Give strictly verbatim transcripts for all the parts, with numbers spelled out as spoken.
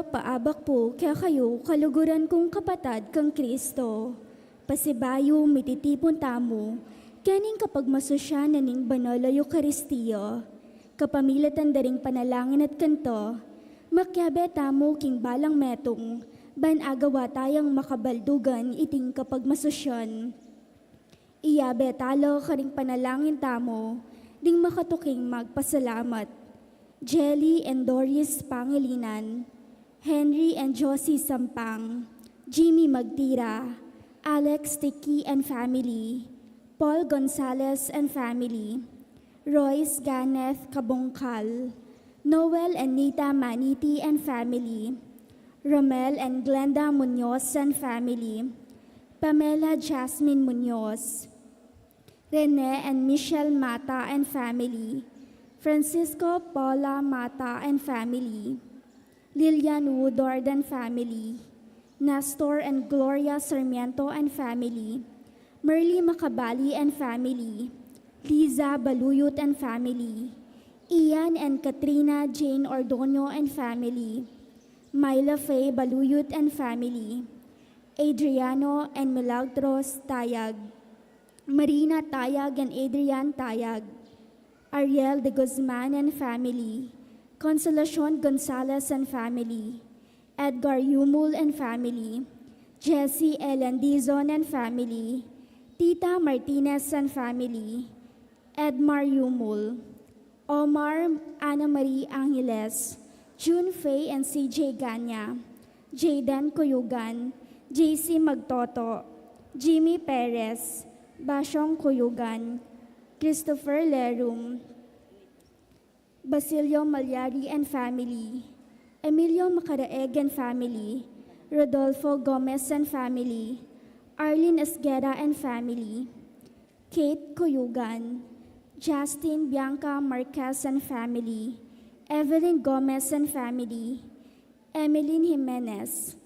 Paabak pu kekayu, kaluguran kung kapatad kang Kristo. Pasibayu mititipun tamu kening kapagmasusyan na ning banal a Eukaristia. Kapamilatan da ring panalangin at kanta, makiabe tamu king balang metung, ban agawa tayang makabaldugan iting kapagmasusyan. Iyabe tala karing panalangin tamu ding makatuking magpasalamat: Jelly and Doris Pangilinan, Henry and Josie Sampang, Jimmy Magtira, Alex Tiki and family, Paul Gonzalez and family, Royce Ganeth Kabungkal, Noel and Nita Maniti and family, Romel and Glenda Muñoz and family, Pamela Jasmine Muñoz, Rene and Michelle Mata and family, Francisco Paula Mata and family, Lilian Woodard and family, Nestor and Gloria Sarmiento and family, Merly Macabali and family, Liza Baluyut and family, Ian and Katrina Jane Ordoño and family, Myla Faye Baluyut and family, Adriano and Milagros Tayag, Marina Tayag and Adrian Tayag, Ariel de Guzman and family, Consolacion Gonzalez and family, Edgar Yumul and family, Jessie Ellen Dizon and family, Tita Martinez and family, Edmar Yumul, Omar, Ana Marie Angeles, June Faye and C J Ganya, Jayden Cuyugan, J C Magtoto, Jimmy Perez, Basyong Cuyugan, Christopher Lerum, Basilio Malyari and family, Emilio Macaraeg and family, Rodolfo Gomez and family, Arlene Esguerra and family, Kate Cuyugan, Justin Bianca Marquez and family, Evelyn Gomez and family, Emeline Jimenez,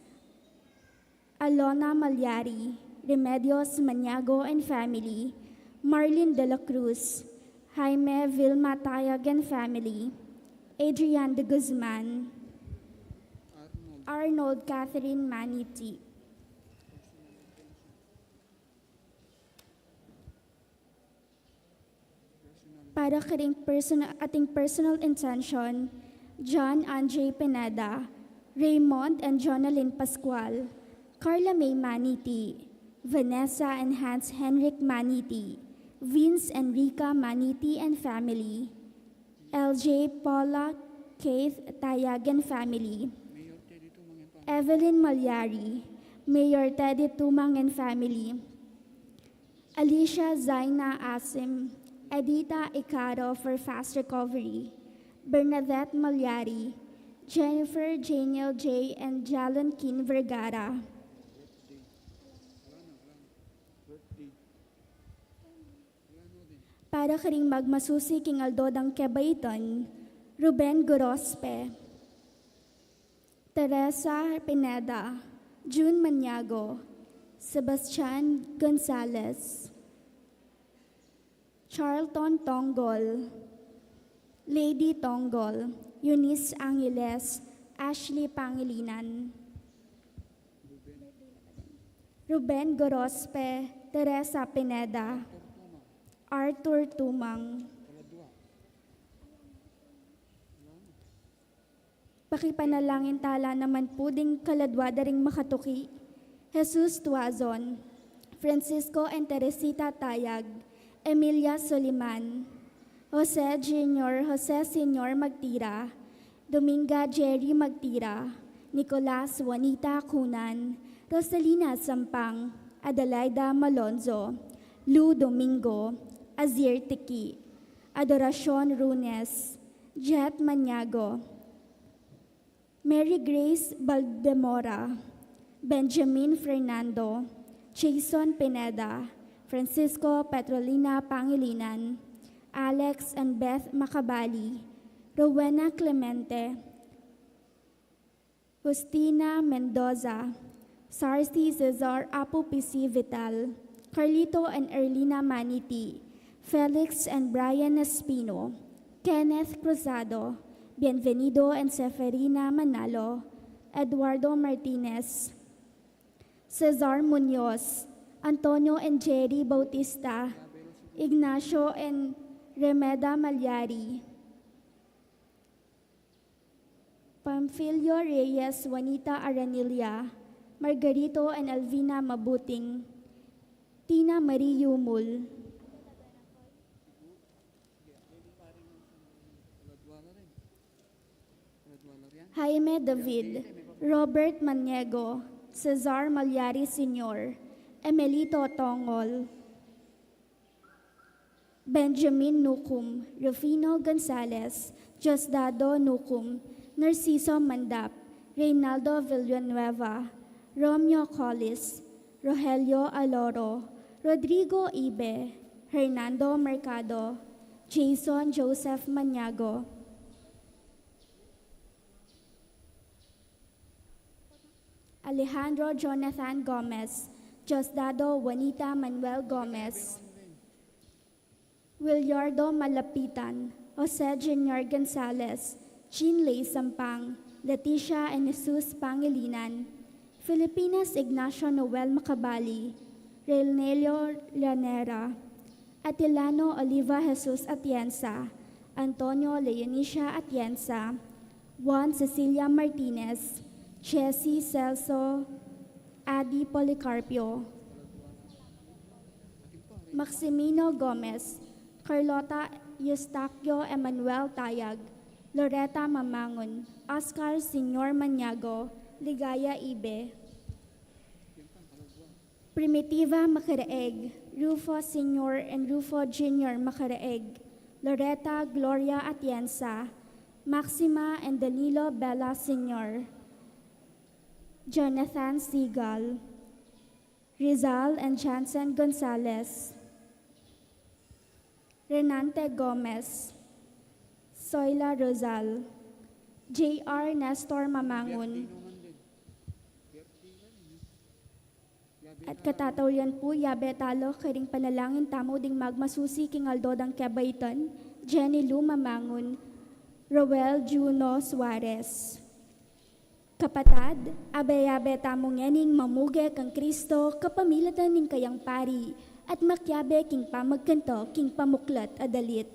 Alona Malyari, Remedios Maniago and family, Marlene de la Cruz, Jaime Vilma Tayag and family, Adrian de Guzman, Arnold Catherine Maniti. Para karing personal, ating personal intention, John Andre Pineda, Raymond and Jonalyn Pascual, Carla May Maniti, Vanessa and Hans Henrik Maniti, Vince and Rica Maniti and family, L J Paula Keith Tayag and family, Evelyn Malyari, Mayor Teddy Tumang and family, Alicia Zaina Asim, Edita Icaro for fast recovery, Bernadette Malyari, Jennifer Janiel J. and Jalon Kin Vergara. Para karing magmasusi king aldo dang kebaitan, Ruben Gorospe, Teresa Pineda, June Maniago, Sebastian Gonzalez, Charlton Tonggol, Lady Tonggol, Eunice Angeles, Ashley Pangilinan, Ruben Gorospe, Teresa Pineda, Arthur Tumang. Pakipanalangin tala naman pu ding kaladwa da ring makatuki: Jesus Tuazon, Francisco and Teresita Tayag, Emilia Soliman, Jose Junior, Jose Senior Magtira, Dominga Jerry Magtira, Nicolas Juanita Cunan, Rosalina Sampang, Adelaida Malonzo, Lou Domingo, Azir Tiki, Adoracion Runes, Jet Maniago, Mary Grace Baldemora, Benjamin Fernando, Jason Pineda, Francisco Petrolina Pangilinan, Alex and Beth Macabali, Rowena Clemente, Justina Mendoza, Sarsi Cesar Apu P C Vital, Carlito and Erlina Maniti, Felix and Brian Espino, Kenneth Cruzado, Bienvenido and Seferina Manalo, Eduardo Martinez, Cesar Muñoz, Antonio and Jerry Bautista, Ignacio and Remeda Malyari, Pamfilio Reyes, Juanita Aranilla, Margarito and Alvina Mabuting, Tina Marie Yumul, Jaime David, Robert Maniego, Cesar Malyari Senior, Emelito Tongol, Benjamin Nucum, Rufino Gonzalez, Diosdado Nucum, Narciso Mandap, Reynaldo Villanueva, Romeo Collis, Rogelio Aloro, Rodrigo Ibe, Hernando Mercado, Jason Joseph Maniago, Alejandro Jonathan Gomez, Diosdado Juanita Manuel Gomez, Williardo Malapitan, Jose Junior Gonzalez, Jean Ley Sampang, Leticia and Jesus Pangilinan, Filipinas Ignacio Noel Macabali, Reynelio Llanera, Atilano Oliva Jesus Atienza, Antonio Leonicia Atienza, Juan Cecilia Martinez, Jesse Celso, Adi Policarpio, Maximino Gomez, Carlota Eustaquio Emmanuel Tayag, Loretta Mamangun, Oscar Senior Maniago, Ligaya Ibe, Primitiva Macaraeg, Rufo Senior and Rufo Junior Macaraeg, Loretta Gloria Atienza, Maxima and Danilo Bella Senior, Jonathan Sigal, Rizal and Jansen Gonzalez, Renante Gomez, Soila Rosal, J R Nestor Mamangun, at katataulian pu, yabe tala karing panalangin tamu ding magmasusi king aldo dang kebaitan, Jenny Lou Mamangun, Roel Juno Suarez. Kapatad, abe-abe tamu ngening mamuge kang Kristo kapamilatan ning kayang pari at makiabe king pamagkanta king pamuklat a dalit.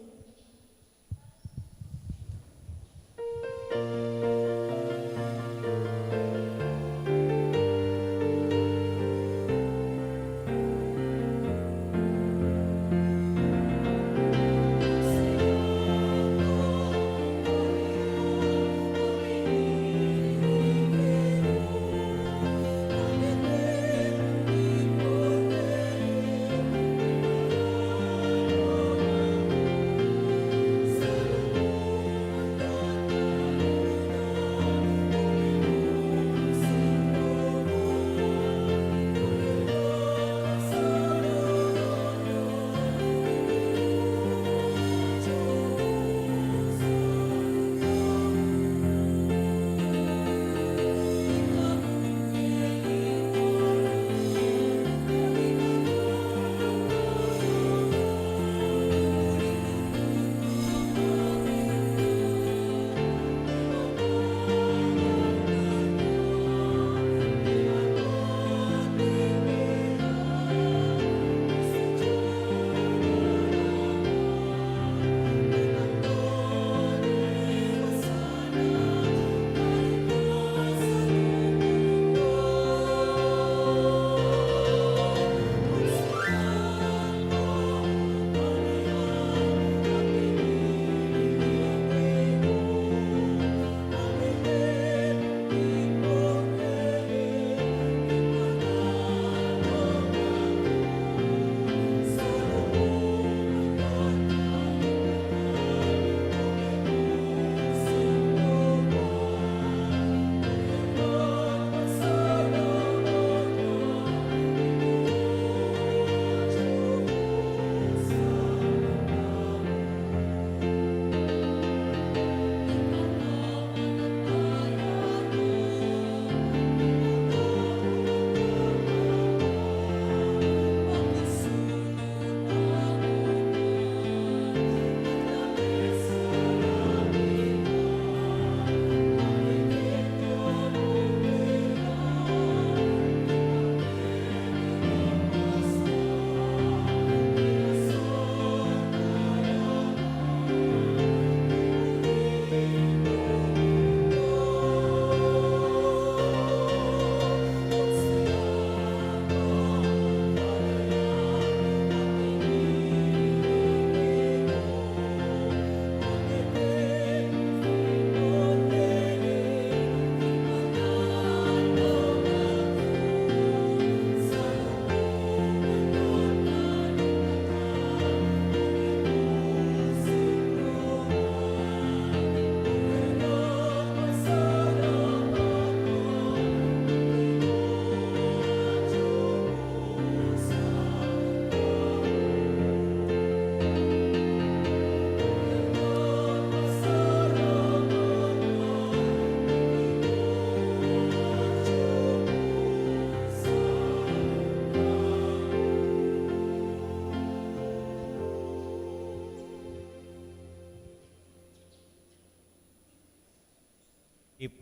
Ip-,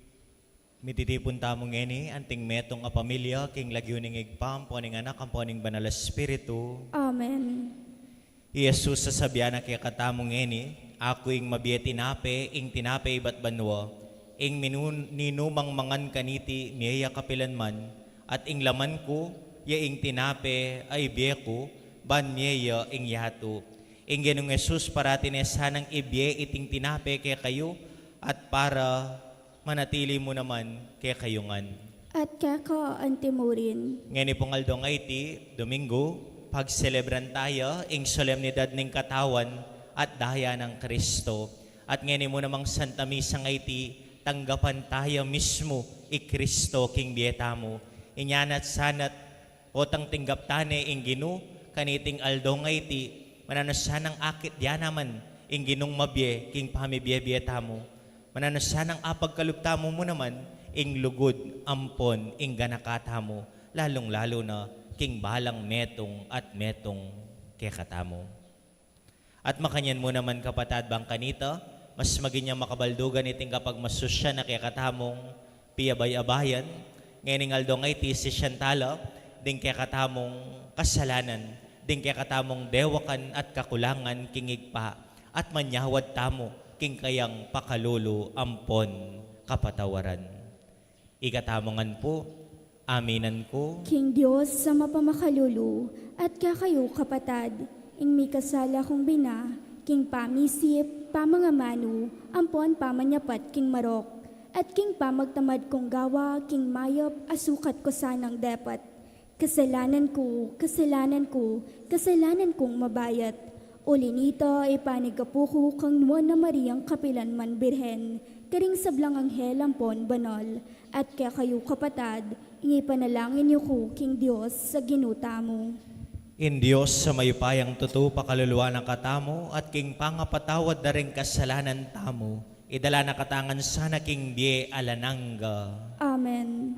mititipun tamu ngeni, anting metung a pamilya, king lagyu ning Ibpa, ampo ning Anak, ampo ning Banal a Espiritu. Amen. I Jesus sasabian na kekatamu ngeni, "Aku ing mabie tinape, ing tinape ibat banua. Ing minun-, ninumang mangan kaniti, mie ya kapilan man, at ing laman ku, ya ing tinape a ibie ku, ban mie ya ing yatu." Ing Ginung Jesus parati ne sanang ibie iting tinape kekayu, at para manatili mu naman kekayu ngan. At keka anti murin. Ngeni pung aldo a iti, Domingo, pagselebran taya ing solemnidad ning katawan at daya nang Kristo. At ngeni mu namang Santa Misa a iti, tanggapan taya mismu i Kristo king bie tamu. Inya na't sana't potang tinggap tane ing Ginu, kaniting aldo a iti, mananu sanang akit ya naman ing Ginung mabie king pamibie-bie tamu. Mananu sanang apagkalub tamu mu naman ing lugud ampon ing ganaka tamu, lalung-lalu na king balang metung at metung kekatamu. At makanyan mu naman, kapatad, bang kanita, mas maging yang makabaldugan iting kapagmasusyan na kekatamung piabay-abayan, ngening aldo a iti sisian tala ding kekatamung kasalanan, ding kekatamung dewakan at kakulangan king Ibpa, at manyawad tamu king kayang pakalulu ampon kapatawaran. Ikatamu ngan pu, aminan ku king Dios a mapamakalulu, at kekayu, kapatad, ing mikasala kung bina, king pamisip, pamangamanu, ampon pamanyapat king marok, at king pamagtamad kung gawa king mayap a sukat ku sanang depat. Kasalanan ku, kasalanan ku, kasalanan kung mabayat. Uli nita, ipanyawad ku pu kang Nuan a Mariang kapilan man Birhen, karing sablang anghel ampon banal, at kekayu, kapatad, ing ipanalangin yu ku king Dios a Ginu tamu. Ing Dios a mayupayang tutu pakaluluan na katamu, at king pangapatawad da ring kasalanan tamu, idala na katamu ngan sana king bie alang angga. Amen.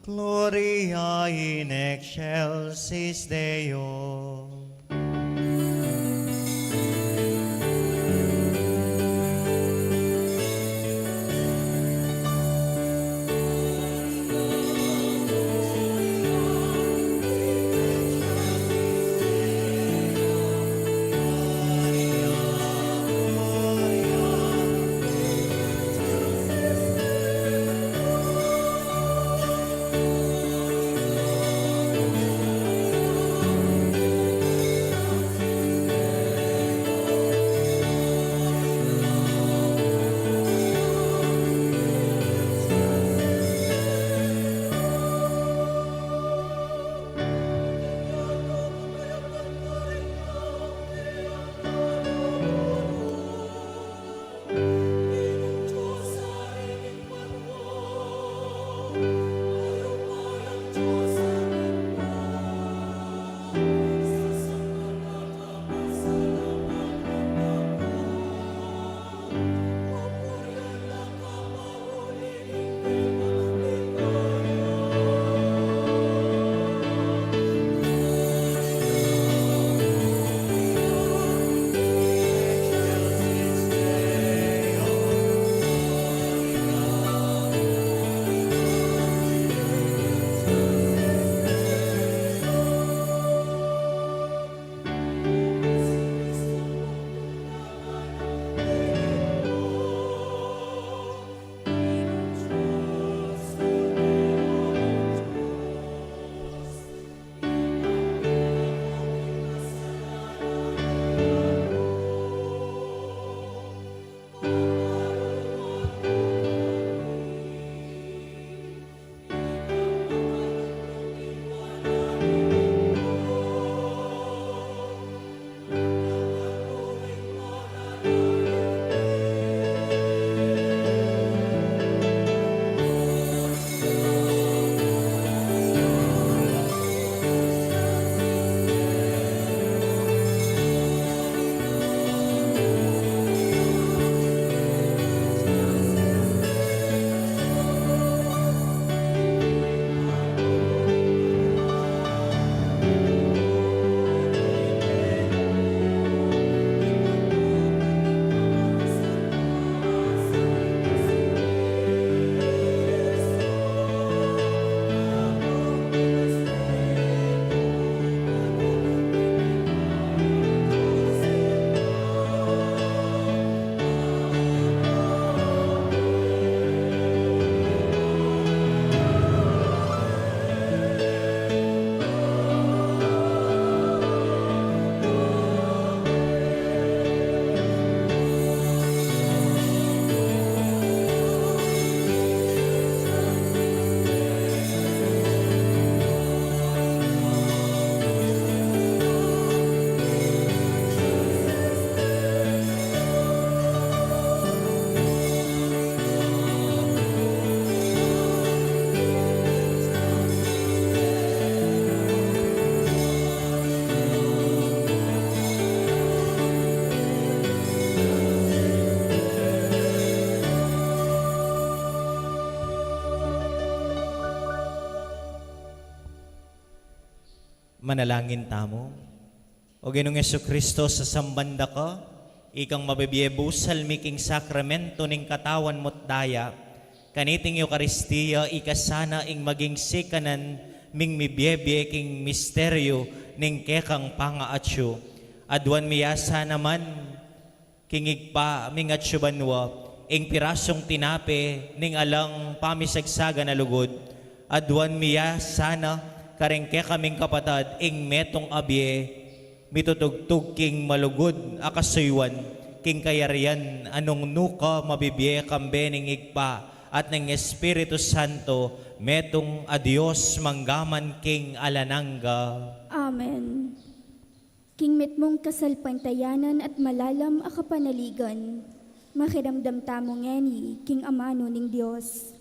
Gloria in excelsis Deo. Manalangin tamu. O Ginung Jesucristo, sasamban da ka, ikang mabibie busal mi king sakramento ning katawan mu't daya, kaniting Eukaristia, ika sana ing maging sikanan ming mibiebie king misteryu ning kekang pangaatsu. Aduan mi ya sana man king Ibpa ming atsu banua, ing pirasung tinape ning alang pamisagsagan a lugud, aduan mi ya sana karing kekaming kapatad ing metung a bie, mitutugtug king malugud a kasuyuan, king kayarian a nung nuka mabibie kambe ning Ibpa at ning Espiritu Santo, metung a Dios manggaman king alang angga. Amen. King mitmung kasalpantayanan at malalam a kapanaligan, makiramdam tamu ngeni king amanu ning Dios.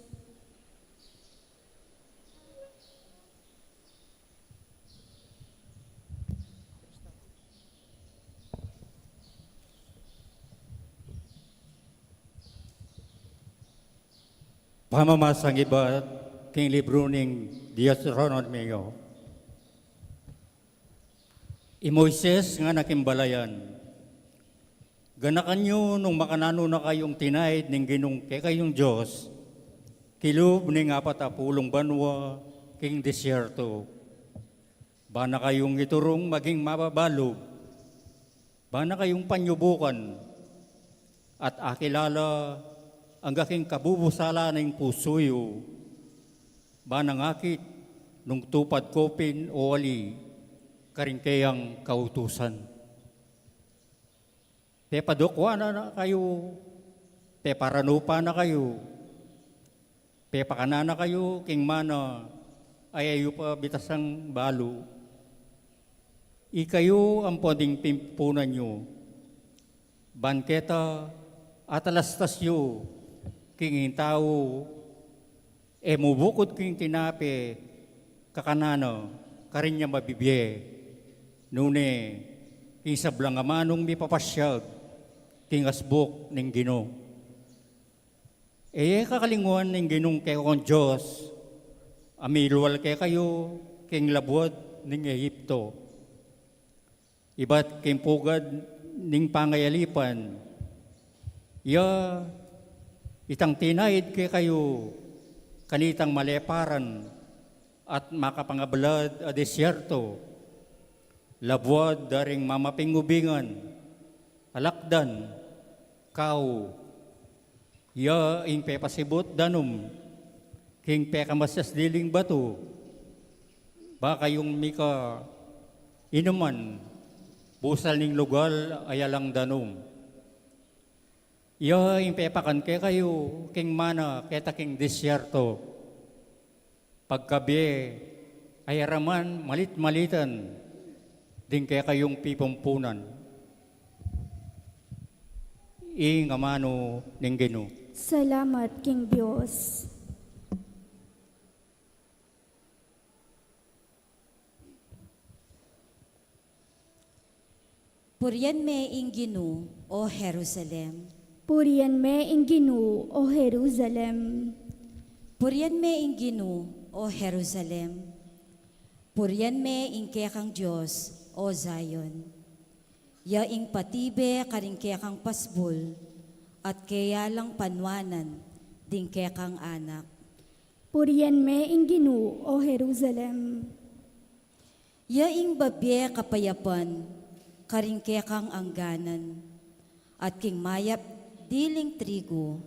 Pamamasang ibat king libru ning Deuteronomio. I Moises ngana king balayan, ganakan yu nung makananu na kayung tinaid ning Ginung kekayung Dios, kilub ning apat a pulung banua king disyerto. Ba na kayung iturung maging mababalub, ba na kayung panyubukan, at akilala angga king kabubusalan ning pusu yu, ba nang akit nung tupad ku pin o ali karing keyang kautusan. Pepadukuan na kayu, peparanu pa na kayu, pepakanan na kayu king mana a e yu pa bitasang balu. Ikayu ampon ding pimpunan yu, ban keta atalastas yu king ing tau e mubukud king tinape kakanan na karin ya mabibie, nune king sablang amanung mipapasyag king asbuk ning Ginu. E ye kakalinguan ning Ginung kekong Dios a milual kekayu king labuad ning Egipto, ibat king pugad ning pangayalipan, ya itang tinaid kekayu kanitang maleparan at makapangabalad a disyerto, labuad da ring mamaping ubingan, alakdan, kau, ya ing pepasibut danum king pekamasasdiling batu, ba kayung mika inuman busal ning lugal a yalang danum. Ya ing pepakan kekayu king mana keta king disyerto, pagkabie a e ra man malit-malitan ding kekayung pipumpunan. Ing amanu ning Ginu. Salamat king Dios. Purian me ing Ginu, o Jerusalem. Purian me ing Ginu, o Jerusalem. Purian me ing Ginu, o Jerusalem. Purian me ing kekang Dios, o Zion. Ya ing patibe karing kekang pasbul, at keya lang panuanan ding kekang anak. Purian me ing Ginu, o Jerusalem. Ya ing babie kapayapan karing kekang angganan, at king mayap diling trigu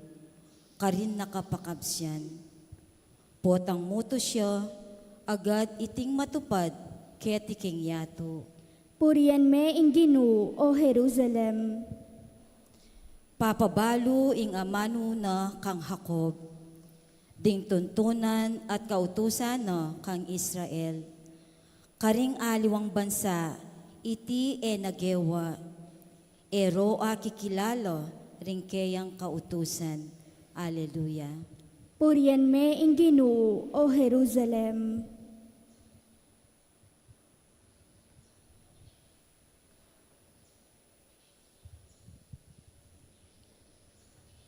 karin na kapakabsian. Potang mutus ya, agad iting matupad keti king yatu. Purian me ing Ginu, o Jerusalem. Papabalu ing amanu na kang Jacob, ding tuntunan at kautusan na kang Israel. Karing aliwang bansa, iti e na gewa, e ro akikilala ring keyang kautusan. Aleluya. Purian me ing Ginu, o Jerusalem.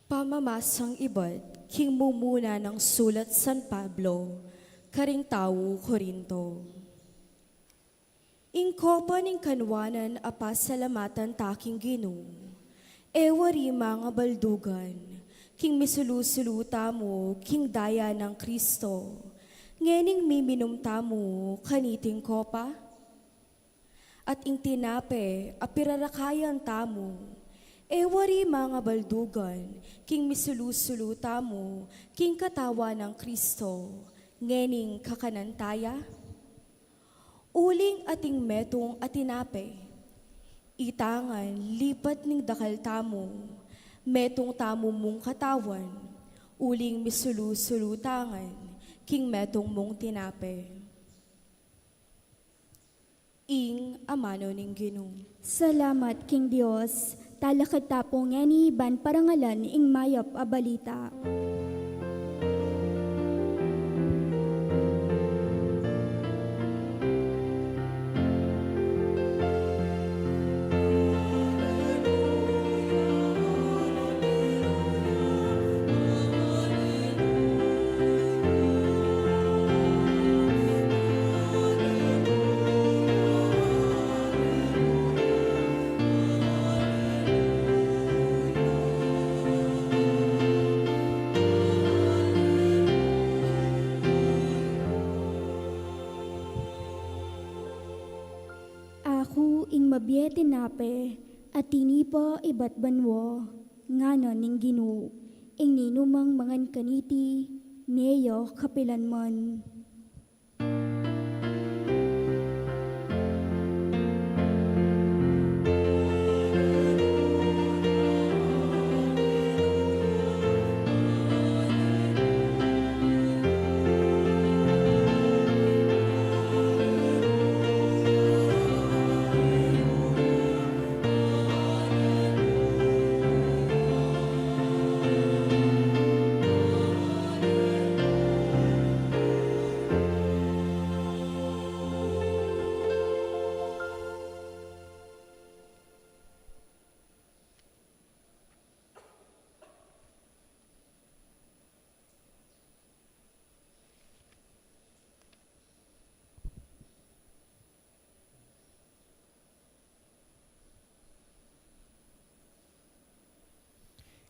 Pamamasang ibat king mumuna nang sulat San Pablo karing tau Corinto. Ing kopa ning kanuanan a pasalamatan ta king Ginu. E wari, manga baldugan, king misulu-sulu tamu king daya nang Kristo, ngening miminum tamu kaniting kopa? At ing tinape a pirarakayan tamu, e wari, manga baldugan, king misulu-sulu tamu king katawan nang Kristo, ngening kakanan taya? Uling ating metung a tinape, ita ngan lipat ning dakal tamu, metung tamu mung katawan, uling misulu-sulu ta ngan king metung mung tinape. Ing amanu ning Ginu. Salamat king Dios. Talakad ta pu ngeni ban parangalan ing mayap a balita. Aku ing mabie tinape a tinipa ibat banua, ngana ning Ginu, ing ninumang mangan kaniti, mie ya kapilanman.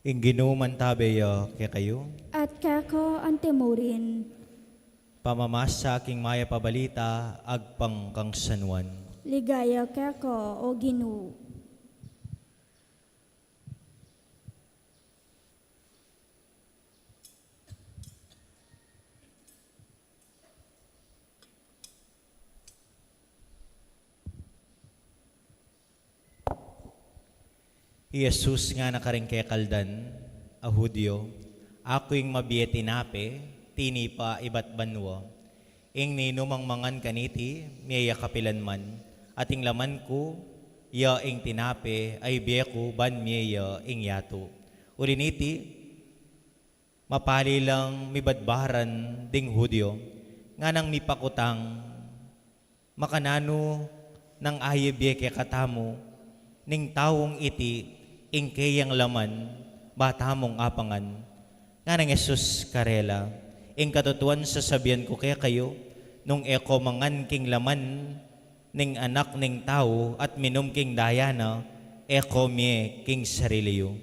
Ing Ginu mantabe ya kekayu. At keka anti mu rin. Pamamasa king mayap a balita agpang kang San Juan. Ligaya keka, o Ginu. I Jesus ngana karing kekaldan a Judio, "Aku ing mabie tinape tinipa ibat banua. Ing ninumang mangan kaniti, mie ya kapilanman, at ing laman ku ya ing tinape a ibie ku ban mie ya ing yatu." Uli niti, mapali lang mibadbaran ding Judio, nganang mipakutang, "Makananu nang ayibie kekatamu ning taung iti ing keyang laman ba tamung apangan?" Nganang Jesus karela, "Ing katutuan sasabian ku kekayu, nung e ko mangan king laman ning Anak ning Tau at minum king daya na, e ko mie king sarili yu.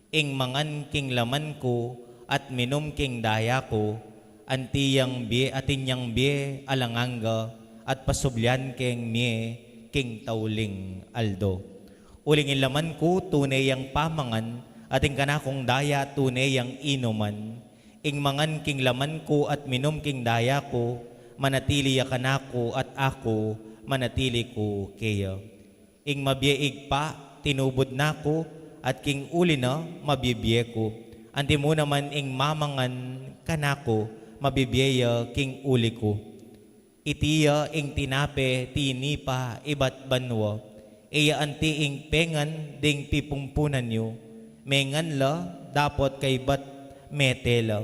Ing mangan king laman ku at minum king daya ku, anti yang bie, atin yang bie alang angga, at pasublian keng mie king tauling aldo. Uling ing laman ku tune yang pamangan, at ing kanakung daya tune yang inuman. Ing mangan king laman ku at minum king daya ku, manatili ya kanaku at aku manatili ku keya. Ing mabie Ibpa, tinubud na ku, at king uli na mabibie ku. Anti mu naman ing mamangan kanaku, mabibie ya king uli ku. Iti ya ing tinape tinipa ibat banua, e ya anti ing pengan ding pipumpunan yu, mengan la dapot kaybat mete la.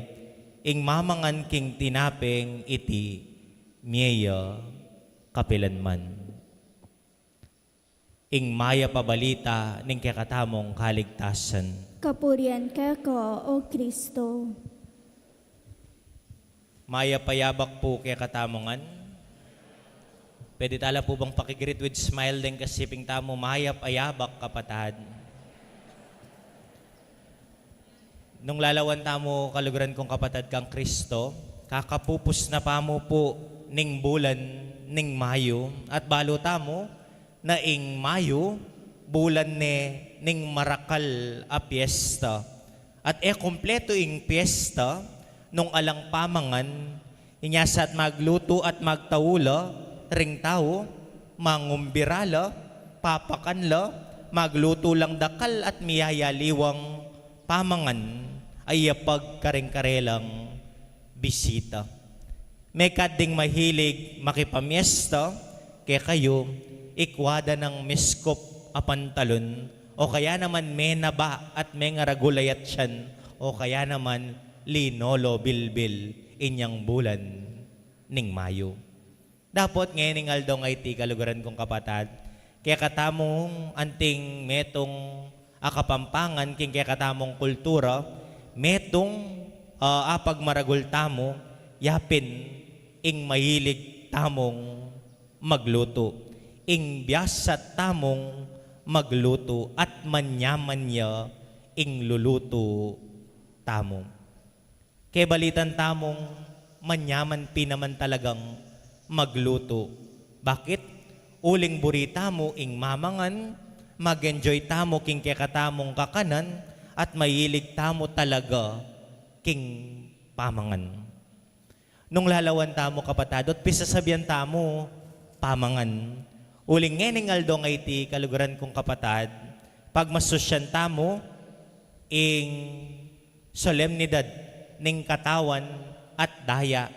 Ing mamangan king tinapeng iti, mie ya kapilanman." Ing mayap a balita ning kekatamung kaligtasan. Kapurian keka, o Kristo. Mayap a yabak pu kekatamu ngan. Pwede tala pu bang pakigreet with smile deng kasiping tamu? Mayap a yabak, kapatad. Nung lalawan tamu, kaluguran kung kapatad, kang Kristo, kakapupus na pamu pu ning bulan ning Mayu, at balu tamu na ing Mayu, bulan ne ning marakal a piesta. At e kumpletu ing piesta nung alang pamangan. Inya sa at maglutu at magtau la ring tau, mangumbira la, papakan la, maglutu lang dakal at miyayaliwang pamangan, a iyapag karing-karelang bisita. Mekad ding mahilig makipamiesta kekayu, ikwa da nang meskop a pantalon, o kaya naman menaba at mengaragul a yatsan, o kaya naman linolo bilbil inyang bulan ning Mayu. Dapot ngening aldo ngeni, kaluguran kung kapatad, kekatamung anting metung a Kapampangan, king kekatamung kultura, metung, ah, apagmaragul tamu, yapin ing mahilig tamung maglutu, ing biasa tamung maglutu, at manyaman ya ing lulutu tamu. Kebalitan tamung manyaman pin naman talagang maglutu. Bakit? Uling buri tamu ing mamangan, mag-enjoy tamu king kekatamung kakanan, at mahilig tamu talaga king pamangan. Nung lalawan tamu, kapatad, at pisasabian tamu pamangan. Uling ngening aldo ngeni, kaluguran kung kapatad, pagmasusyan tamu ing solemnidad ning katawan at daya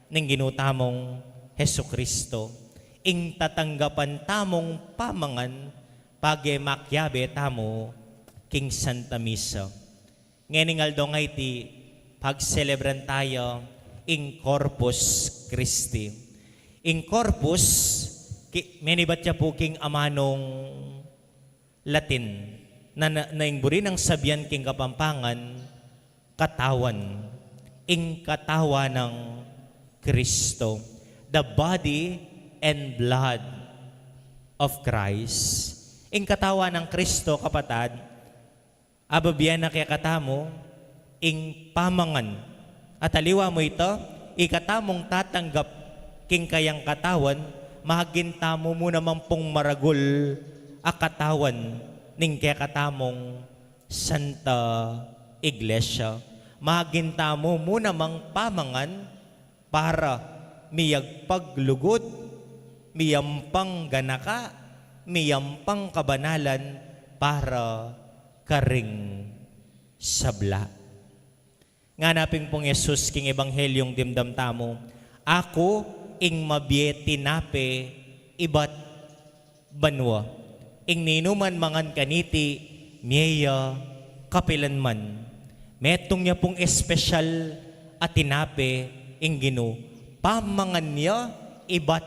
ning Ginu tamung Jesucristo, ing tatanggapan tamung pamangan page makiabe tamu king Santa Misa. Ngening aldo ngeni, pagselebran taya ing Corpus Christi. Ing Corpus, ki-, menibat ya pu king amanung Latin, na, na, na ing buri nang sabian king Kapampangan, katawan. Ing katawan nang Kristo. The body and blood of Christ. Ing katawan nang Kristo, kapatad, ababyan na kekatamu ing pamangan. At aliwa mu ita, ikatamung tatanggap king kayang katawan, magin tamu mu naman pung maragul a katawan ning kekatamung Santa Iglesia. Magin tamu mu namang pamangan para miyagpaglugud, miyampang ganaka, miyampang kabanalan para karing sabla. Ngana pin pung Jesus king Ebanghelyung dimdam tamu, "Aku ing mabie tinape ibat banua. Ing ninuman mangan kaniti, mie ya kapilanman." Metung ya pung espesyal a tinape ing Ginu. Pamangan ya ibat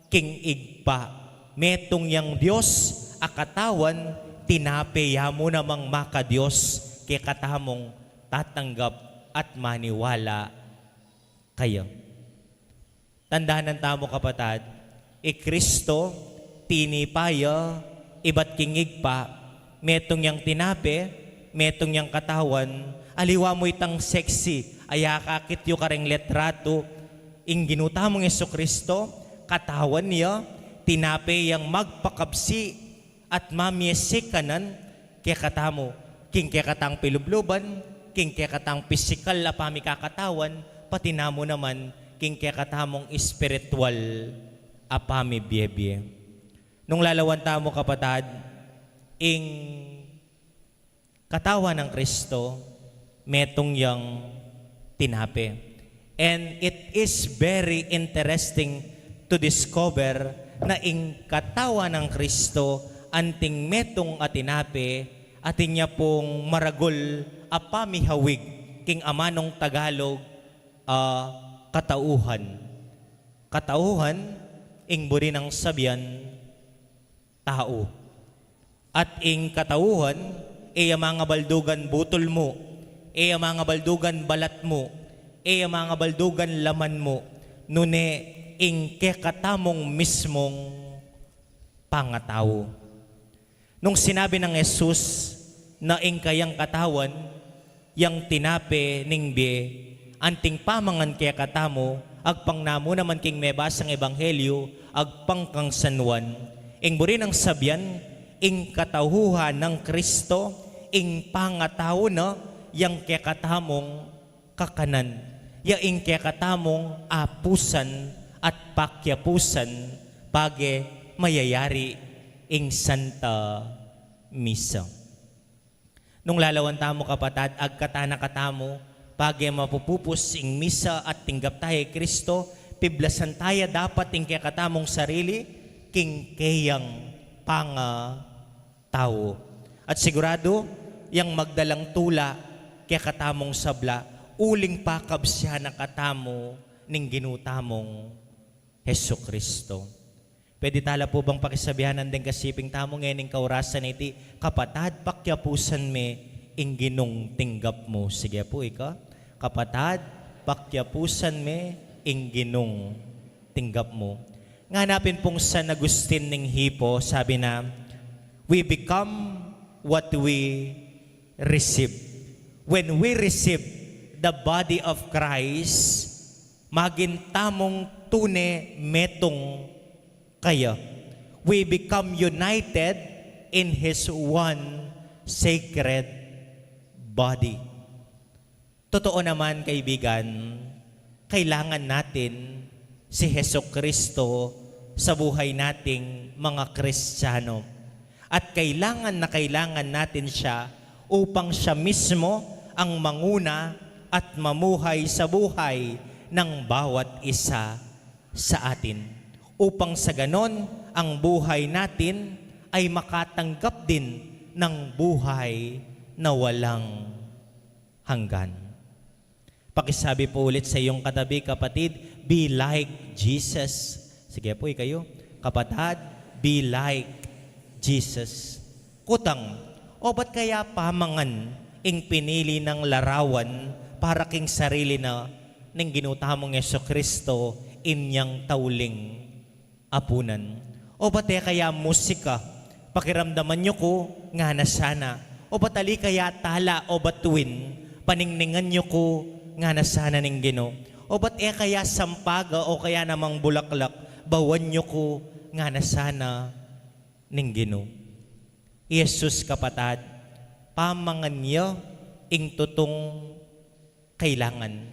king Ibpa. Metung yang Dios a katawan, tinape ya mu namang maka-Dios kekatamung tatanggap at maniwala kaya. Tandanan tamu, kapatad, i Kristo, tinipa ya ibat king Ibpa, metung yang tinape, metung yang katawan. Aliwa mu itang sexy a akakit yu karing litratu, ing Ginu tamung Jesucristo, katawan ya, tinape yang magpakabsi at mamie sikanan kekatamu, king kekatang pilubluban, king kekatang pisikal a pamikakatawan, pati na mu naman king kekatamung espiritual a pamibiebie. Nung lalawan tamu, kapatad, ing katawan nang Kristo, metung yang tinape. And it is very interesting to discover na ing katawan nang Kristo, anting metung a tinape, atin ya pung maragul a pamihawig king amanung Tagalog a katauhan. Katauhan, ing buri nang sabian, tau. At ing katauhan, e ya mangabaldugan butul mu, e ya mangabaldugan balat mu, e ya mangabaldugan laman mu, nune ing kekatamung mismung pangatau. Nung sinabi nang Jesus na ing kayang katawan, yang tinape ning bie, anting pamangan kekatamu, agpang namu naman king mebasang ebanghelyu, agpang kang San Juan. Ing buri nang sabian, ing katauhan nang Kristo, ing pangatau na, yang kekatamung kakanan, ya ing kekatamung apusan at pakiapusan, page mayayari ing Santa Misa. Nung lalawan tamu, kapatad, agkatana katamu, page mapupupus ing Misa at tinggap taya i Kristo, piblasan taya dapat ing kekatamung sarili, king keyang pangatau. At siguradu, yang magdalang tula kekatamung sabla, uling pakabsian na katamu ning Ginu tamung Jesucristo. Pwede tala pu bang pakisabianan deng kasiping tamu ngening kaurasan iti, "Kapatad, pakiapusan me ing Ginung tinggap mu." Sige pu, ika. "Kapatad, pakiapusan me ing Ginung tinggap mu." Ngana pin pung San Agustin ning Hippo, sabi na, "We become what we receive." When we receive the body of Christ, magin tamung tune metung kaya. We become united in His one sacred body. Totoo naman, kaibigan, kailangan natin si Jesucristo sa buhay nating mga Kristiyano. At kailangan na kailangan natin siya upang siya mismo ang manguna at mamuhay sa buhay ng bawat isa sa atin. Upang sa ganon, ang buhay natin ay makatanggap din ng buhay na walang hanggan. Pakisabi po ulit sa iyong katabi, kapatid, "Be like Jesus." Sige po, ikayo. Kapatad, "Be like Jesus." Kutang, obat kaya pamangan ing pinili nang larawan para king sarili na ning Ginu tamung Jesucristo inyang tauling apunan. Obat e kaya musika, "Pakiramdaman yu ku," ngana sana. Obat ali kaya tala o batuin, "Paningningan yu ku," ngana sana ning Ginu. Obat e kaya sampaga o kaya namang bulaklak, "Bawan yu ku," ngana sana ning Ginu. I Jesus, kapatad, pamangan ya ing tutung kailangan.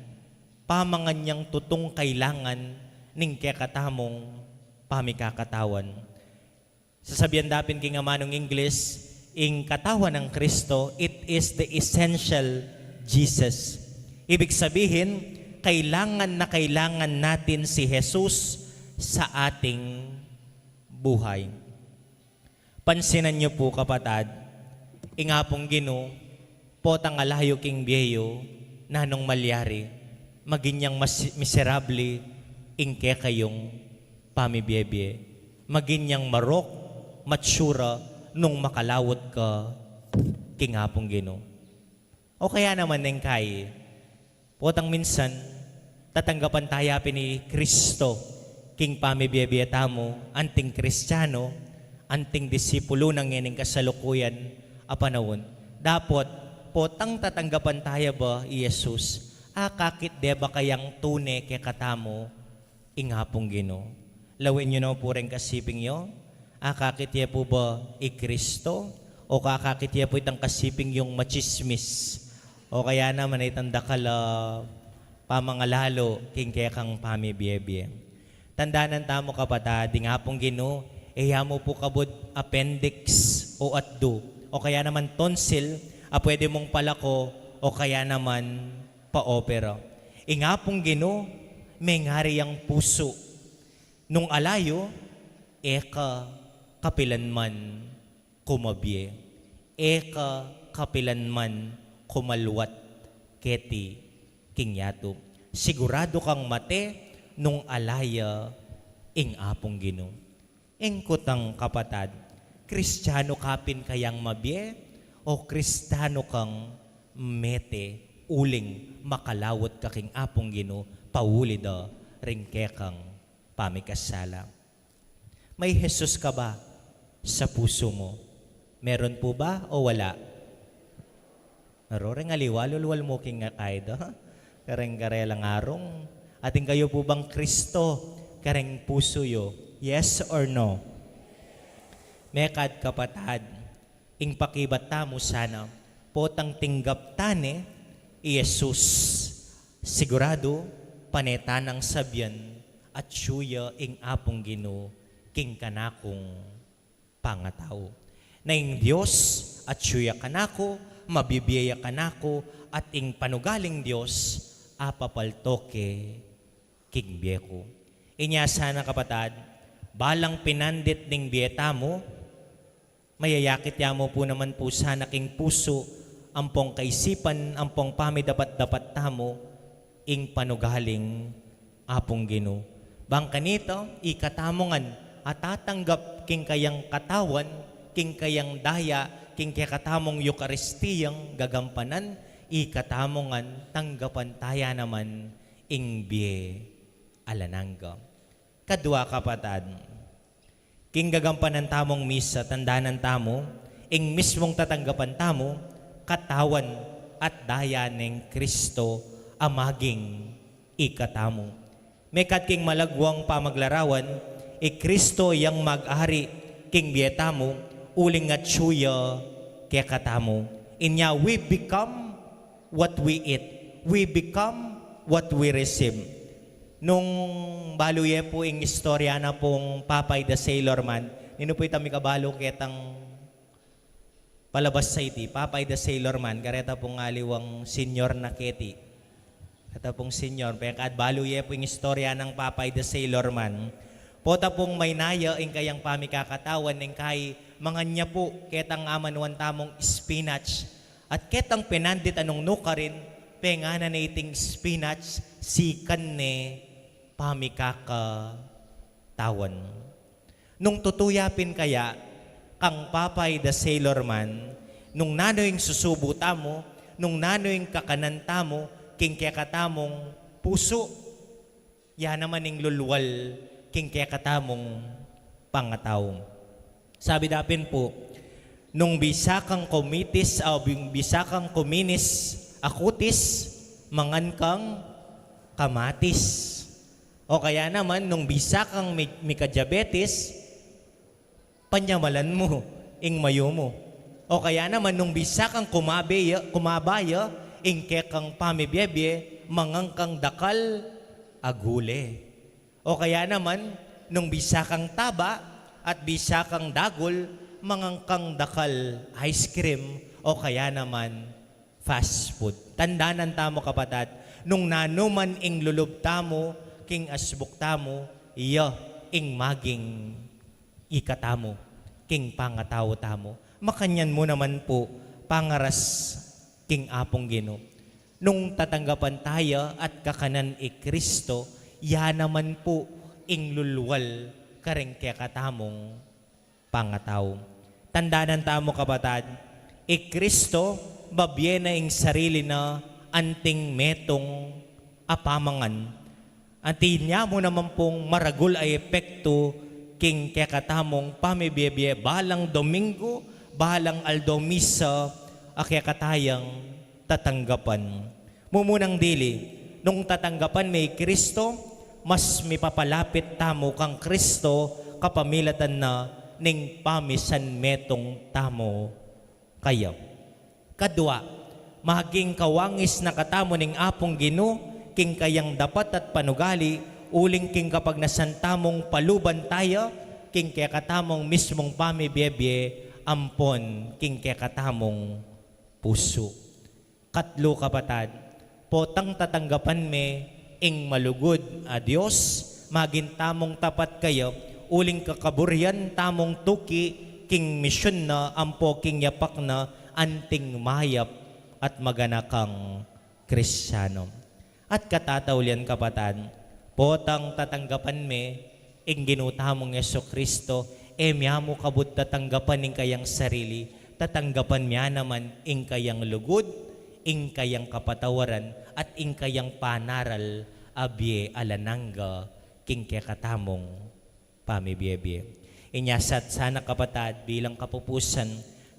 Pamangan yang tutung kailangan ning kekatamung pamikakatawan. Sasabian da pin king amanung Ingles, ing katawan nang Kristo, it is the essential Jesus. Ibig sabihin, kailangan na kailangan natin si Jesus sa ating buhay. Pansinan yu pu, kapatad, ing Apung Ginu, potang ala yu king bie yu, nanung malyari, magin yang mas-, miserable ing kekayung pamibie-bie. Magin yang marok, matsura, nung makalaut ka king Apung Ginu. O kaya naman neng kai, potang minsan, tatanggapan taya pin i Kristo king pamibie-bie tamu, anting Kristiyanu, anting disipulo na ngening kasalukuyan a panaun. Dapot, potang tatanggapan taya ba i Jesus, akakit de ba kayang tune kekatamu ing Apung Ginu? Lawen yu na pu reng kasiping yu, akakit ye pu ba i Kristo? O akakit ye pu itang kasiping yung matsismis? O kaya naman itang dakal a pamangalalu king kekang pamibie-bie? Tandanan tamu, kapatad, ing Apung Ginu, e ya mu pu kabud appendix o atdu, o kaya naman tonsil a pwede mung palako, o kaya naman pa-opera. Ing Apung Ginu, mengari yang pusu. Nung ala yu, e ka kapilanman kumabie. E ka kapilanman kumalwat keti king yatu. Siguradu kang mate nung ala ya ing Apung Ginu. Ing kutang, kapatad, Kristiyanu ka pin kayang mabie o Kristiyanu kang mete uling makalaut ka king Apung Ginu pauli da ring kekang pamikasala. May Jesus ka ba sa pusu mu? Meron po ba o wala? Naroreng aliwa, lulwal mu king akaida. Kareng karelang arung. Atin kayu po bang Kristo kareng pusu yu? Yes or no? Mekad kapatad, ing pakibat tamu sana, potang tinggap ta ne i Jesus, siguradu pane tanang sabian, atyu ya ing Apung Ginu king kanakung pangatau. Na ing Dios atyu ya kanaku, mabibie ya kanaku, at ing panugaling Dios apapaltoke king bie ku. Inya sana kapatad, balang pinandit ning bie tamu, mayayakit ya mu pu naman pu sana king pusu, ampong kaisipan, ampong pamidapat-dapat tamu, ing panugaling Apung Ginu. Bang kanita, ikatamu ngan atatanggap king kayang katawan, king kayang daya, king kekatamung Eukaristiyang gagampanan, ikatamu ngan tanggapan taya naman ing bie alang angga. Kadua kapatad, king gagampanan tamung misa, tandanan tamu, ing mismung tatanggapan tamu, katawan at daya neng Kristo a maging ikatamu. Mekad king malagwang pamaglarawan, i Kristo yang mag-ari king bie tamu, uling atyu ya kekatamu. Inya we become what we eat, we become what we receive. Nung balu ye pu ing istorya na pung Popeye the Sailor Man, ninu pu itang mikabalu ketang palabas sa iti, Popeye the Sailor Man, kareta pung aliwang senyor na keti. Kareta pung senyor, pekad balu ye pu ing istorya nang Popeye the Sailor Man. Pota pung maynaya ing kayang pamikakatawan, ing kai mangan ya pu ketang amanuan tamung spinach. At ketang pinandit a nung nukarin, penganan ne iting spinach, sikan ne pamikakatawan. Nung tutu ya pin kaya kang Popeye the Sailor Man, nung nanu ing susubu tamu, nung nanu ing kakanan tamu, king kekatamung pusu, ya naman ing lulwal king kekatamung pangatau. Sabi da pin pu, nung bisa kang kumitis, ah, nung bisa kang kuminis a kutis, mangan kang kamatis. O kaya naman, nung bisa kang mi-, mikadiabetes, panyamalan mu ing mayu mu. O kaya naman, nung bisa kang kumabe ya, kumaba ya ing kekang pamibie-bie, mangan kang dakal a gule. O kaya naman, nung bisa kang taba at bisa kang dagul, mangan kang dakal ice cream, o kaya naman fast food. Tandanan tamu, kapatad, nung nanu man ing lulub tamu king asbuk tamu, iya ing maging ikatamu king pangatau tamu. Makanyan mu naman pu pangaras king Apung Ginu. Nung tatanggapan taya at kakanan i Kristo, ya naman pu ing lulwal kareng kekatamung pangatau. Tandanan tamu, kapatad, i Kristo, babie na ing sarili na anting metung a pamangan. Atin ya mu naman pung maragul a epektu king kekatamung pamibie-bie balang Domingo, balang aldo misa a kekatayang tatanggapan. Mumunang dili, nung tatanggapan me i Kristo, mas mipapalapit tamu kang Kristo kapamilatan na ning pamisanmetung tamu kaya. Kadua, maging kawangis na katamu ning Apung Ginu king kayang dapat at panugali, uling king kapagnasan tamung paluban taya king kekatamung mismung pamibie-bie ampon king kekatamung pusu. Katlu, kapatad, potang tatanggapan me ing malugud a Dios, maging tamung tapat kaya, uling kakaburian tamung tuki king misyun na ampo king yapak na anting mayap at maganakang Kristiano. At katataulian, kapatad, potang tatanggapan me ing Ginu tamung Jesu-Cristo, e mya mu kabud tatanggapan ing kayang sarili, tatanggapan mya naman ing kayang lugud, ing kayang kapatawaran, at ing kayang panaral a bie alang angga ing kekatamung pamibiebie. Inya sa sana, kapatad, bilang kapupusan,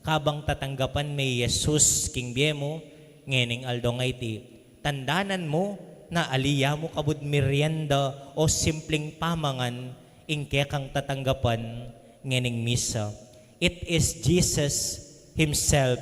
kabang tatanggapan me i Jesus king bie mu ngening aldo a iti, tandanan mu na ali ya mu kabud merienda o simpling pamangan ing kekang tatanggapan ngening misa. It is Jesus himself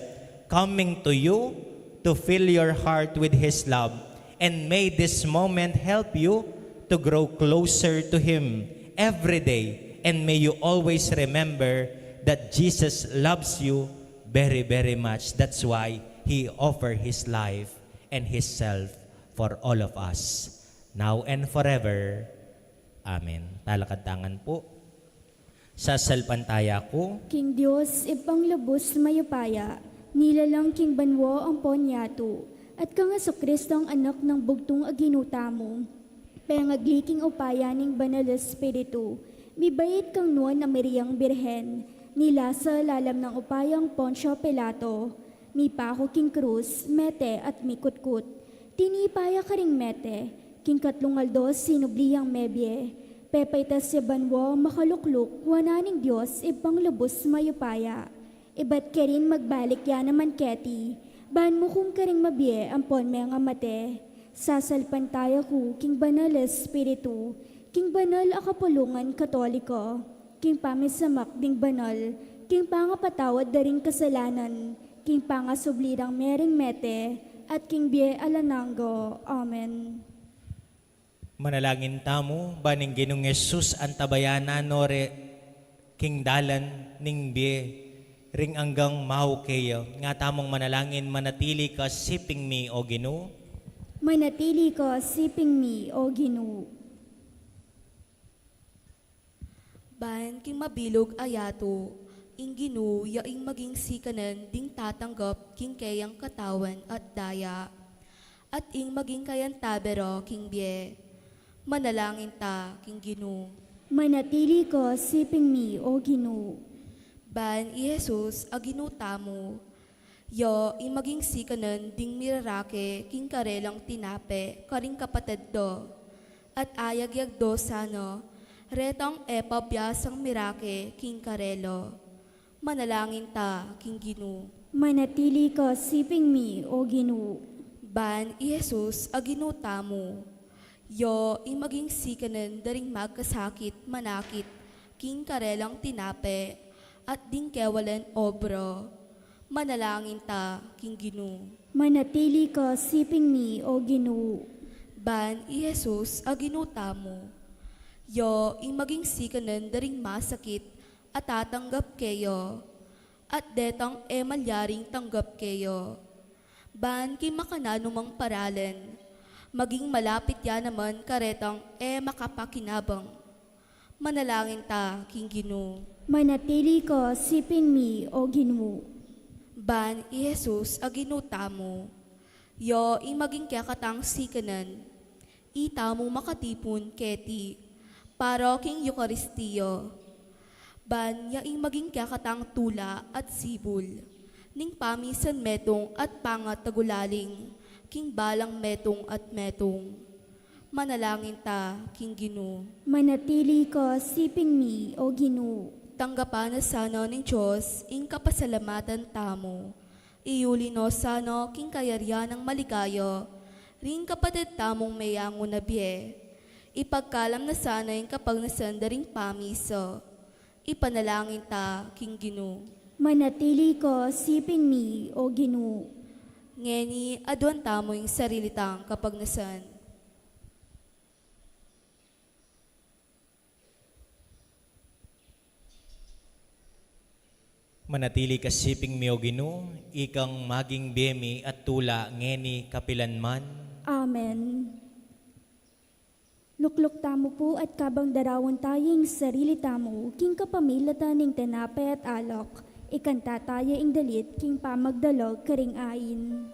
coming to you to fill your heart with his love. And may this moment help you to grow closer to him every day. And may you always remember that Jesus loves you very, very much. That's why he offered his life and his self for all of us, now and forever. Amen. Talakad ta ngan pu. Sasalpantaya ku king Dios, Ibpang lubus mayupaya, nilalang king banua ampon yatu, at kang Jesucristo, Anak nang bugtung a Ginu tamu, pengagli king upaya ning Banal Espiritu, mibait kang nuan a Mariang Birhen, nilasa lalam nang upayang Poncio Pilato, mipaku king krus, mete at mikutkut. Tinipa ya karing mete, king katlung aldo sinubli yang mebie, pepaitas ya banua, makalukluk wanan ning Dios Ibpang lubus mayupaya. Ibat karin magbalik ya naman keti, ban mukum karing mabie ampon mengamate. Sasalpantaya ku king Banal Espiritu, king banal a kapulungan Katoliko, king pamisamak ding banal, king pangapatawad da ring kasalanan, king pangasubli rang mering mete, at king bie alang angga. Amen. Manalangin tamu, ban ing Ginung Jesus antabayanan no re king dalan ning bie ring anggang mau keya. Nga tamung manalangin, manatili ka siping mi, O Ginu. Manatili ka siping mi, O Ginu. Ban king mabilug a yatu, ing Ginu ya ing maging sikanan ding tatanggap king keyang katawan at daya, at ing maging kayantabe ra king bie. Manalangin ta king Ginu. Manatili ka siping mi, O Ginu. Ban i Jesus a Ginu tamu, ya ing maging sikanan ding mirarake king karelang tinape karing kapatad da, at ayagyag da sana retang e pabiasang mirake king karela. Manalangin ta king Ginu. Manatili ka siping mi, O Ginu. Ban i Jesus a Ginu tamu, ya ing maging sikanan da ring magkasakit manakit king karelang tinape at ding kewalan obra. Manalangin ta king Ginu. Manatili ka siping mi, O Ginu. Ban i Jesus a Ginu tamu, ya ing maging sikanan da ring masakit a tatanggap keya, at detang e malyaring tanggap keya. Ban king makananumang paralan, maging malapit ya naman karetang e makapakinabang. Manalangin ta king Ginu. Manatili ka siping mi, O Ginu. Ban i Jesus a Ginu tamu, ya ing maging kekatang sikanan, itamu makatipun keti para king Eukaristia. Ban ya ing maging kekatang tula at sibul ning pamisan metung at pangatagulaling king balang metung at metung. Manalangin ta king Ginu. Manatili ka siping mi, O Ginu. Tanggapan na sana ning Dios ing kapasalamatan tamu. Iyuli no sana king kayarian nang maligaya ring kapatad tamung meyangu na bie. Ipagkalam na sana ing kapagnasan da ring pamisa. Ipanalangin ta king Ginu. Manatili ka siping mi, O Ginu. Ngeni, aduan tamu ing sarili tang kapagnasan. Manatili ka siping mi, O Ginu, ikang maging bie mi at tula ngeni kapilan man. Amen. Lukluk tamu pu at kabang darawan taya ing sarili tamu king kapamilatan ning tinape at alak, ikanta taya ing dalit king pamagdalag karing ain.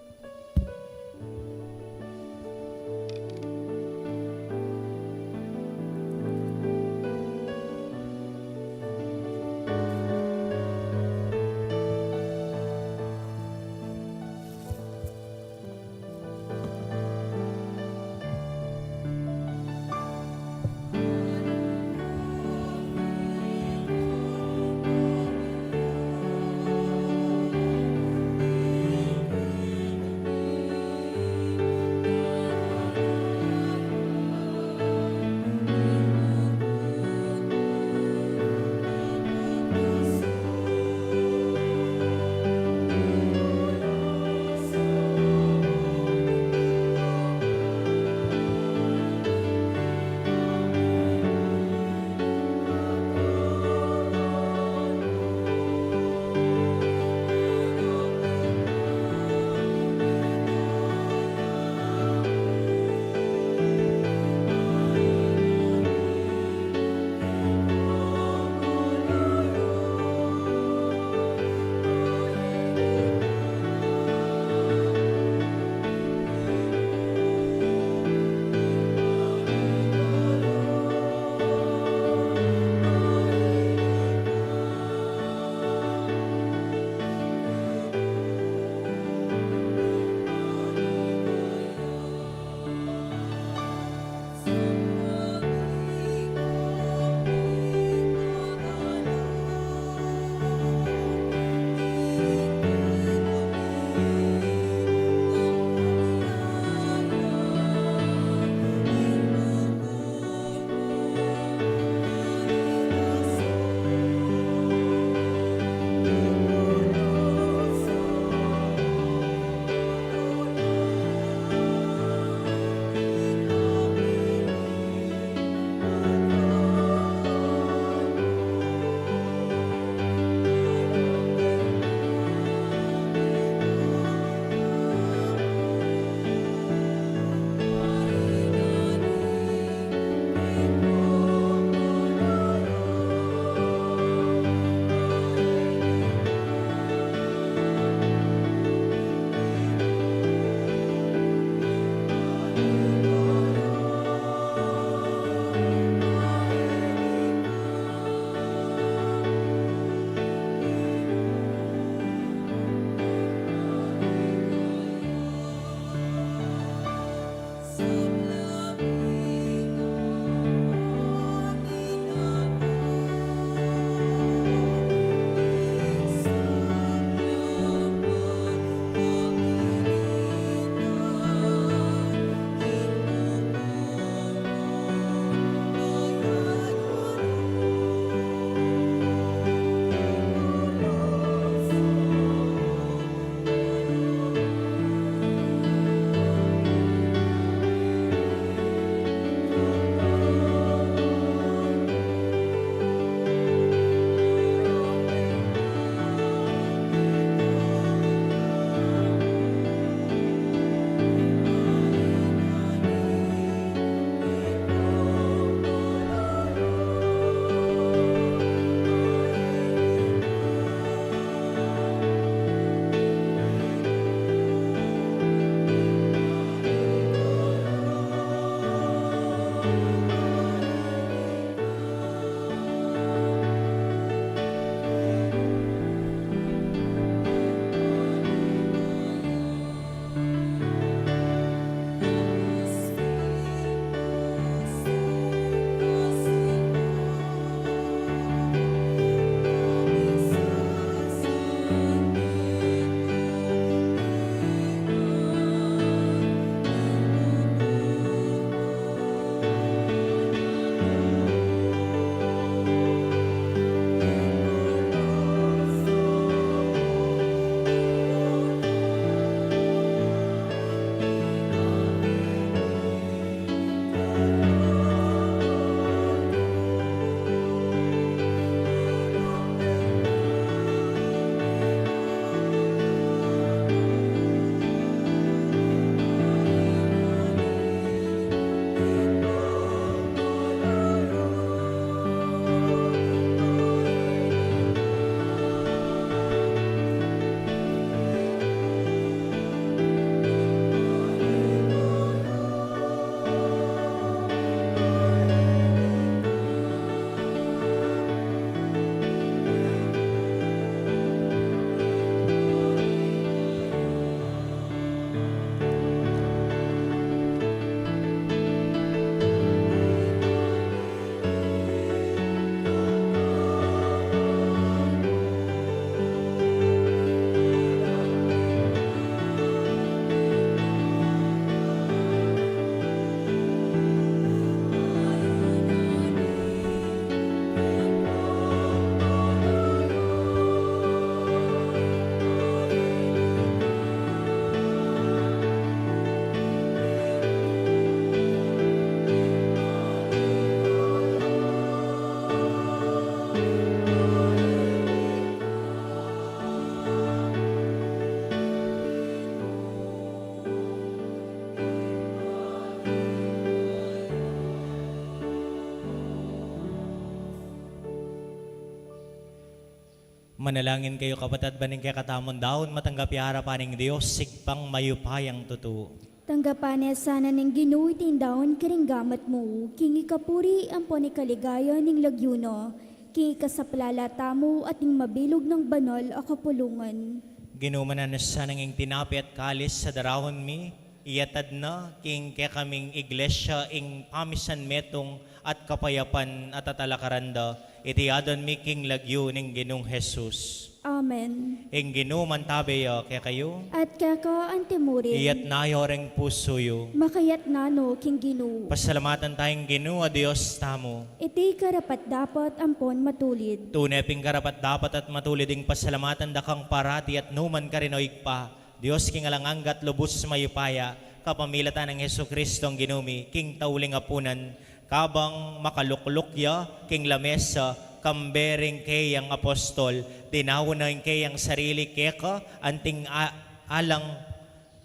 Manalangin kayu, kapatad, ban ing kekatamung daun matanggap ya arapan ning Dios, Ibpang mayupayang tutu. Tanggapan na sana ning Ginu iting daun karing gamat mu, king ikapuri ampon ikaligaya ning lagyu na, king ikasaplala tamu at ning mabilug nang banal a kapulungan. Ginu, mananu na sana ing tinape at kalis a daraun mi, iyatad na king kekaming iglesia ing pamisan metung at kapayapan at atalakaran da, iti adwan mi king lagyu ning Ginung Jesus. Amen. Ing Ginu mantabe ya kekayu. At keka antimurin. Iyatna yu ring pusu yu. Makayatna no king Ginu. Pasalamatan taya ing Ginu a Dios tamu. Iti karapat-dapat ampon matulid. Tune pin karapat-dapat at matulid ing pasalamatan da kang parati at nukarin man, o Ibpa, Dios king alang angga at lubus mayupaya, kapamilatan nang Jesucristo a Ginu mi, king tauling apunan, kabang makalukluk ya king lamesa kambe ring keyang apostol, dinaun na ing keyang sarili keka anting a-, alang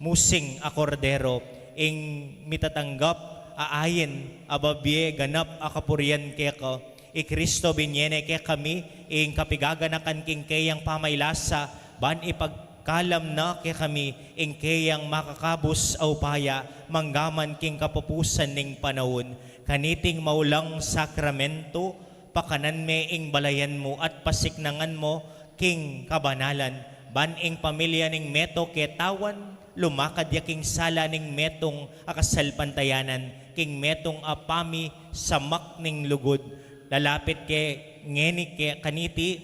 musing a Kordero, ing mitatanggap a ain a babie ganap a kapurian keka. I Cristo binie ne kekami ing kapigaganakan king keyang pamaylasa, ban ipagkalam na kekami ing keyang makakabus a upaya manggaman king kapupusan ning panaun. Kaniting maulang sakramento, pakanan me ing balayan mu at pasiknangan mu king kabanalan, ban ing pamilya ning meto ketawan, lumakad ya king sala ning metung a kasalpantayanan, king metung a pamisamak ning lugud. Lalapit ke ngeni ke kaniti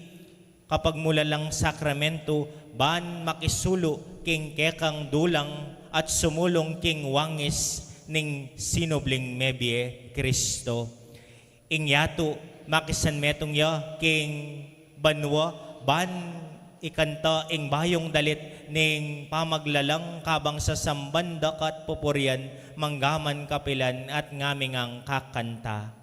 kapagmulalang sakramento, ban makisulu king kekang dulang at sumulung king wangis ning sinubling mebie, Cristo. Ing yatu, makisanmetung ya king banua, ban ikanta ing bayung dalit ning pamaglalang kabang sasamban da ka at pupurian, manggaman kapilan at ngamingang kakanta.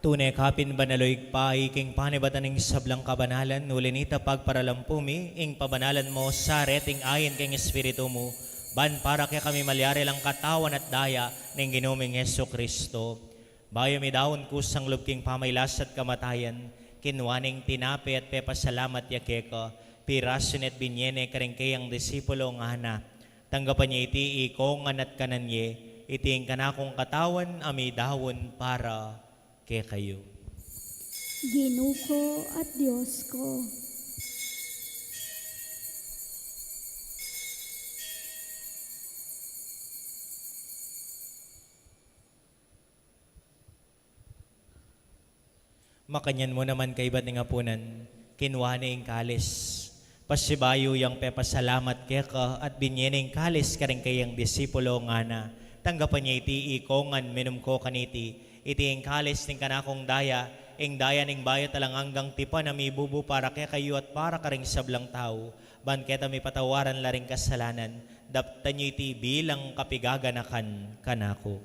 Tune ka pin banal, o Ibpa, king panibatan ning sablang kabanalan, uli na nita pagparalampu mi ing pabanalan mu sa reting ain king Espiritu mu, ban para kekami malyari lang katawan at daya ning Ginu ming Jesucristo. Bayu midaun kusang lub king pamailas at kamatayan, kinua ne ing tinape at pepasalamat ya keka, pirasu ne at binie ne karing keyang disipulo, ngana: Tanggapan ye iti ikongan at kanan ye, iti ing kanakung katawan a midaun para kekayu. Ginu ku at Dios ku. Makanyan mu naman kaibat ning apunan, kinua ne ing kalis. Pasibayu yang pepasalamat keka at binie ne ing kalis karing keyang disipulo, ngana: Tanggapan ye iti ikongan, minum ko kaniti, iti ing kalis ning kanakung daya, Ing daya ning bayat alang anggang tipan a mibubu para kekayu at para karing sablang tau, ban keta mipatawaran la ring kasalanan, daptan yu iti bilang kapigaganakan kanaku.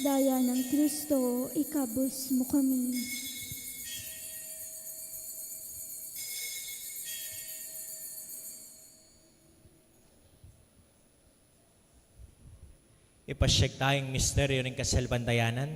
Daya nang Kristo, ikabus mu kami. Ipasyag taya ing misteryo ning kasalpantayanan.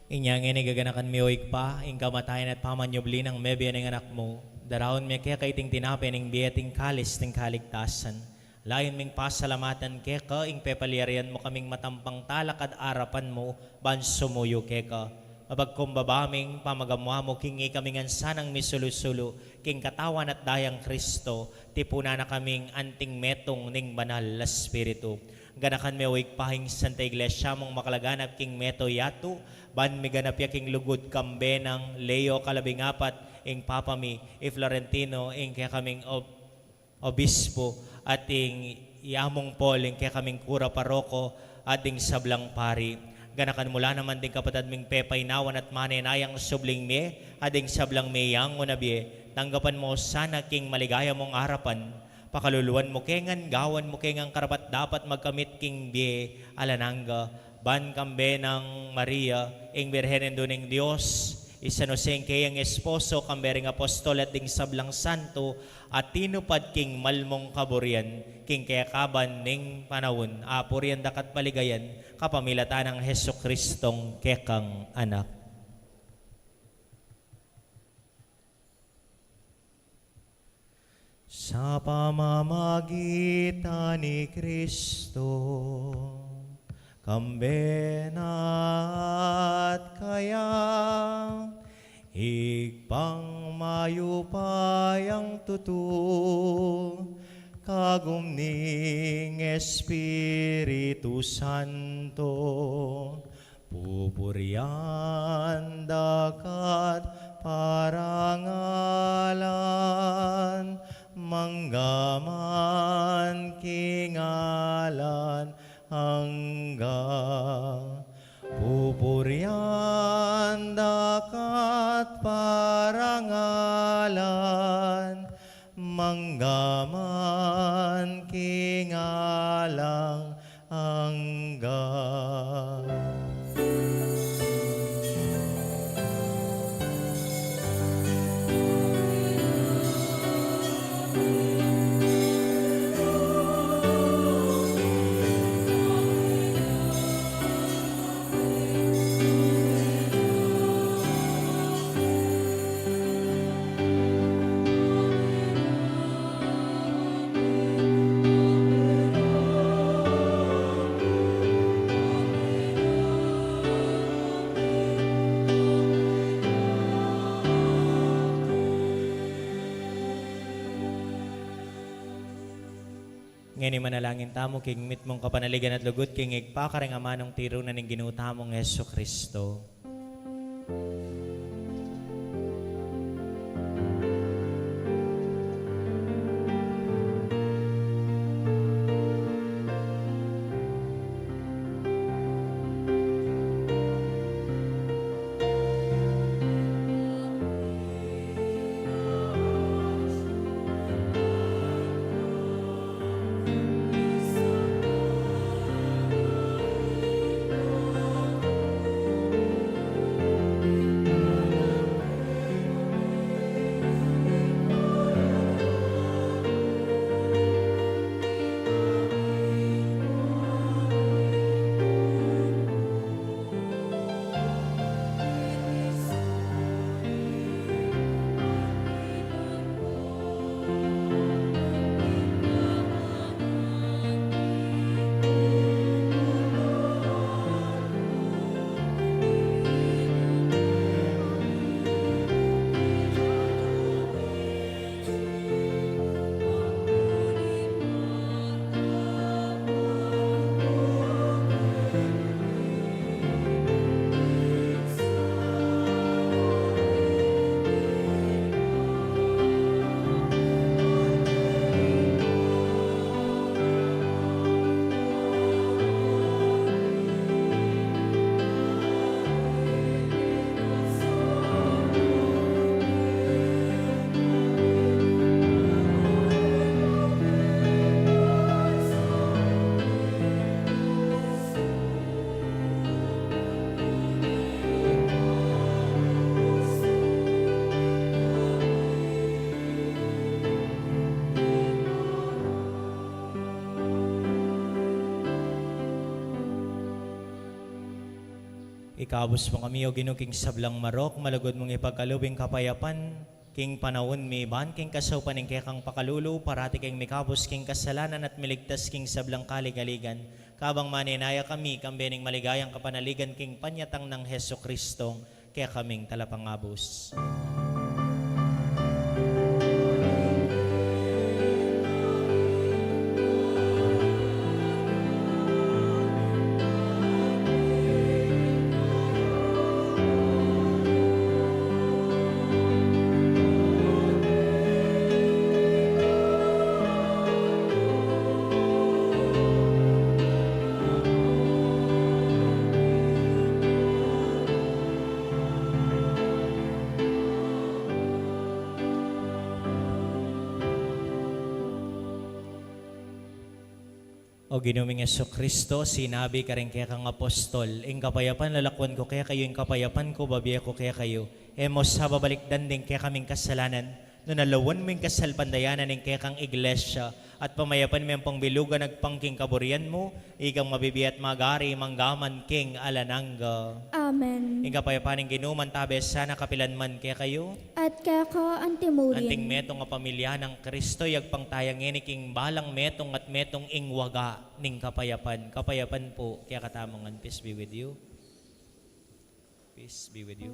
Inya ngeni gaganakan mi, o Ibpa, ing kamatayan at pamanyubli nang mebie ning Anak mu. Daraun mi keka iting tinape ning bie at ing kalis ning kaligtasan. Layun ming pasalamatan keka ing pepalyarian mu kaming matampang talakad arapan mu ban sumuyu keka. Mapagkumbaba ming pamagamu-amu king ikami ngan sanang misulu-sulu king katawan at dayang Kristo, tipunan na kaming anting metung ning Banal a Espiritu. Ganakan me, o Ibpa, ing Santa Iglesia mung makalaganap king meto yatu, ban miganap ya king lugud kambe nang Leo kalabing apat, ing Papa mi, i Florentino, ing kekaming ob-, obispo, at ing Yamung Paul, ing kekaming kura paroko, at ding sablang pari. Ganakan mu la naman ding kapatad ming pepainawan at manenayang subling mie, at ding sablang mie yang una bie. Tanggapan mu sana king maligaya mung arapan. Pakaluluan mu ke ngan gawan mu ke ngan karapat-dapat magkamit king bie alang angga, ban kambe nang Maria, ing Birhen Indu ning Dios, i San Jose ing keyang esposo, kambe ring apostol at ding sablang santo, a tinupad king mal mung kaburian, king kekaban ning panaun, apurian da ka at paligayan, kapamilatan nang Jesucristong kekang Anak. Sa pamamagitan ni Kristo, kambe na at kaya, Ibpang mayupayang tutu, kagum ning Espiritu Santo, pupurian da ka at parangalan, mangga man king alang angga. Pupurian da ka at parangalan, mangga man king alang angga. Ngeni manalangin tamu king mitmung kapanaligan at lugud king Ibpa, karing amanung tiru na ning Ginu tamung Jesucristo. Kabus mu kami, O Ginu, king sablang marok, malugud mung ipagkalub ing kapayapan king panaun mi, ban king kasaupan ning kekang pakalulu, parati keng mikabus king kasalanan at miligtas king sablang kaligaligan, kabang manenaya kami kambe ning maligayang kapanaligan king panyatang nang Jesucristo, kekaming Talapangabus. O Ginu ming Jesucristo, sinabi karing kekang apostol, ing kapayapan lalakwan ku kekayu, ing kapayapan ku babie ku kekayu. E mu sa babalikdan ding kekaming kasalanan, nune lawan mu ing kasalpantayanan ning kekang iglesia, at pamayapan me ampong bilugan agpang king kaburian mu, ikang mabibie at magari mangga man king alang angga. Amen. Ing kapayapan ning Ginu mantabe sana kapilan man kekayu. At keka antimurin. Anting metung a pamilya nang Kristo, yagpang taya ngeni king balang metung at metung ing waga ning kapayapan. Kapayapan pu kekatamu ngan. Peace be with you. Peace be with you.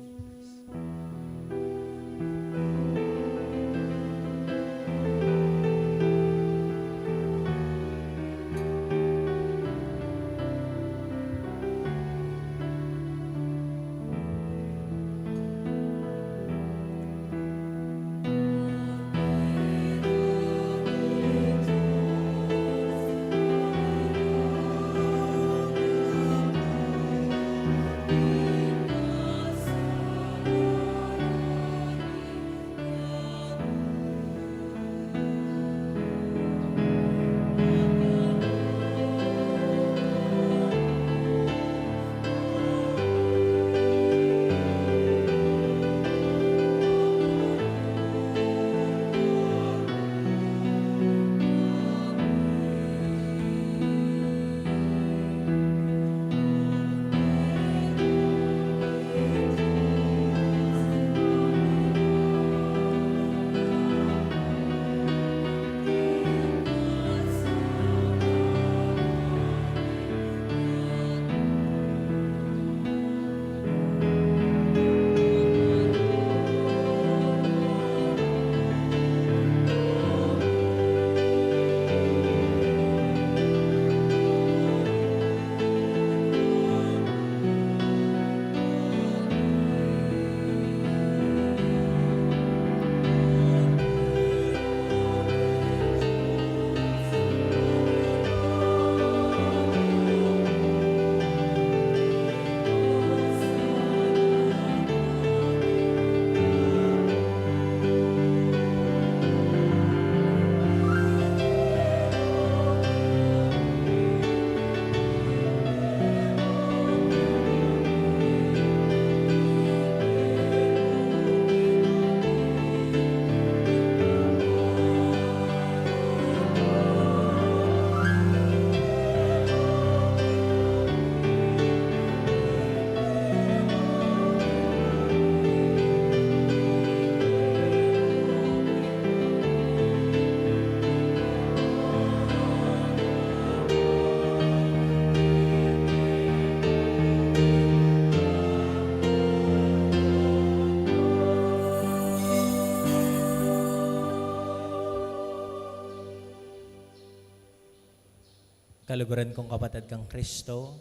Kaluguran kung kapatad kang Kristo,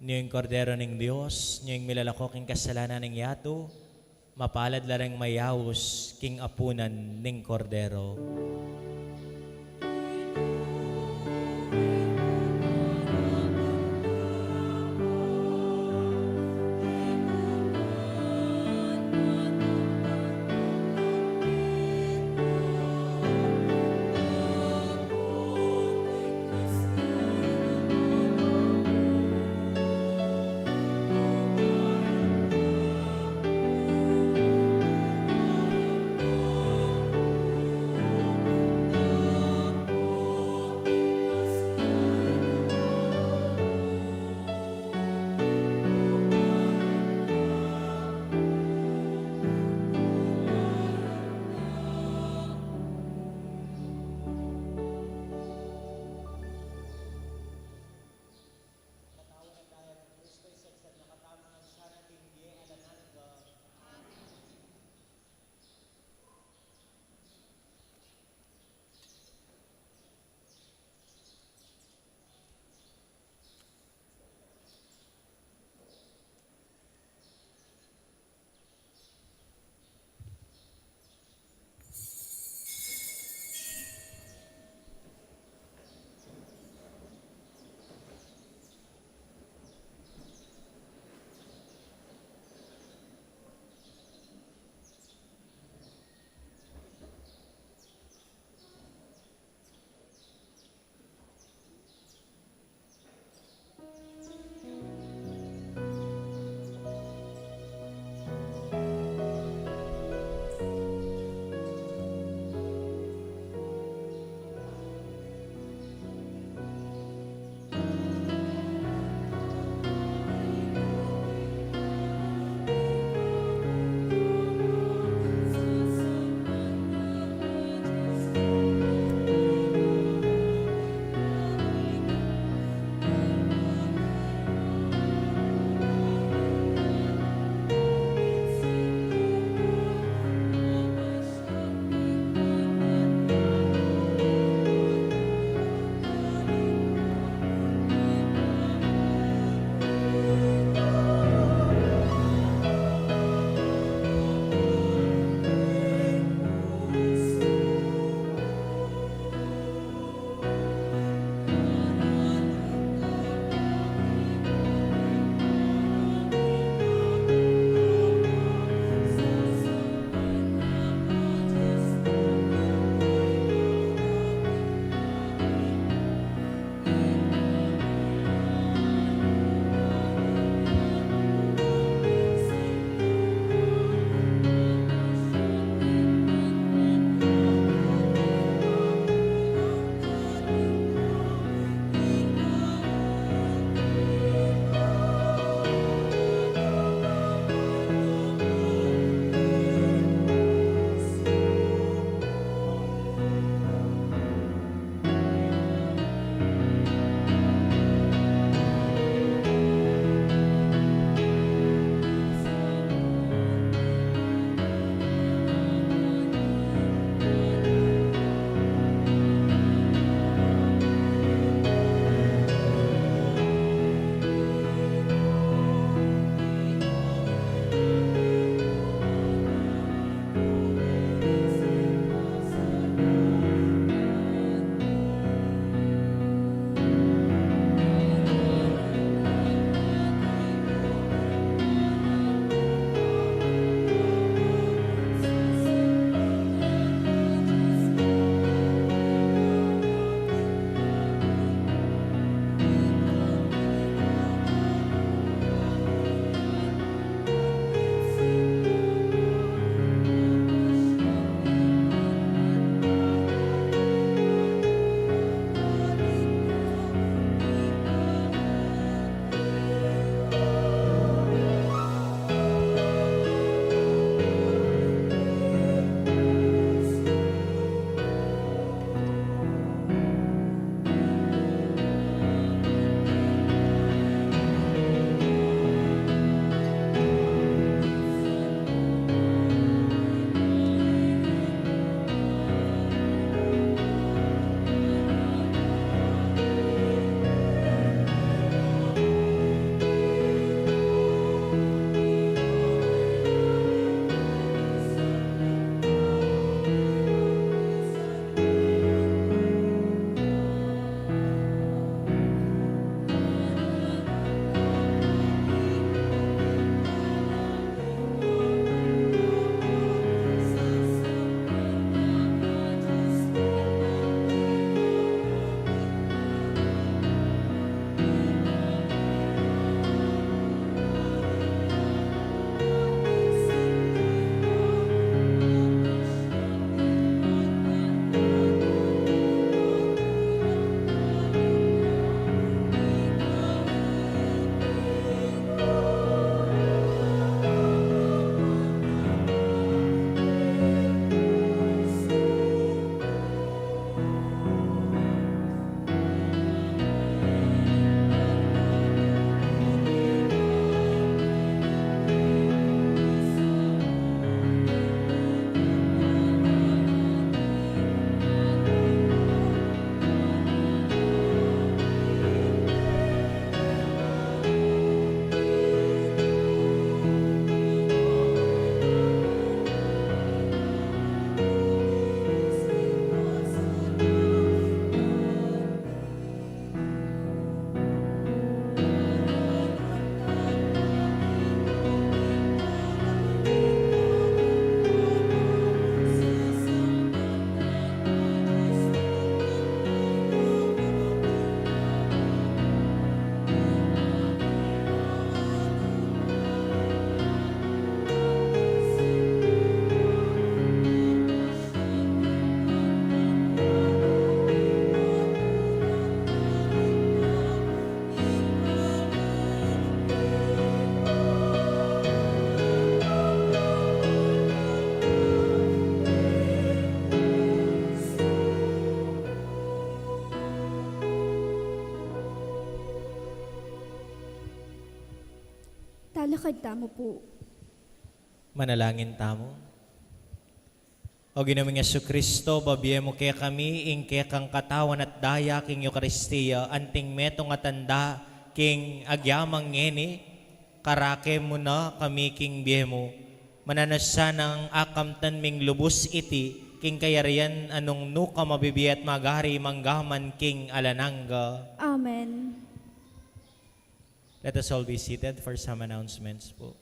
nyo ing Kordero ning Dios, nyo ing milalako king kasalanan ning yatu, mapalad la ring mayaus king apunan ning Kordero. Lakad tamu pu. Manalangin tamu. O Ginu ming Jesucristo, babie mu kekami ing kekang katawan at daya king Eukaristia, anting metung a tanda king agyamang ngeni, karake mu na kami king bie mu. Mananu sanang akamtan ming lubus iti king kayarian a nung nuka mabibie at magari mangga man king alang angga. Amen. Let us all be seated for some announcements po.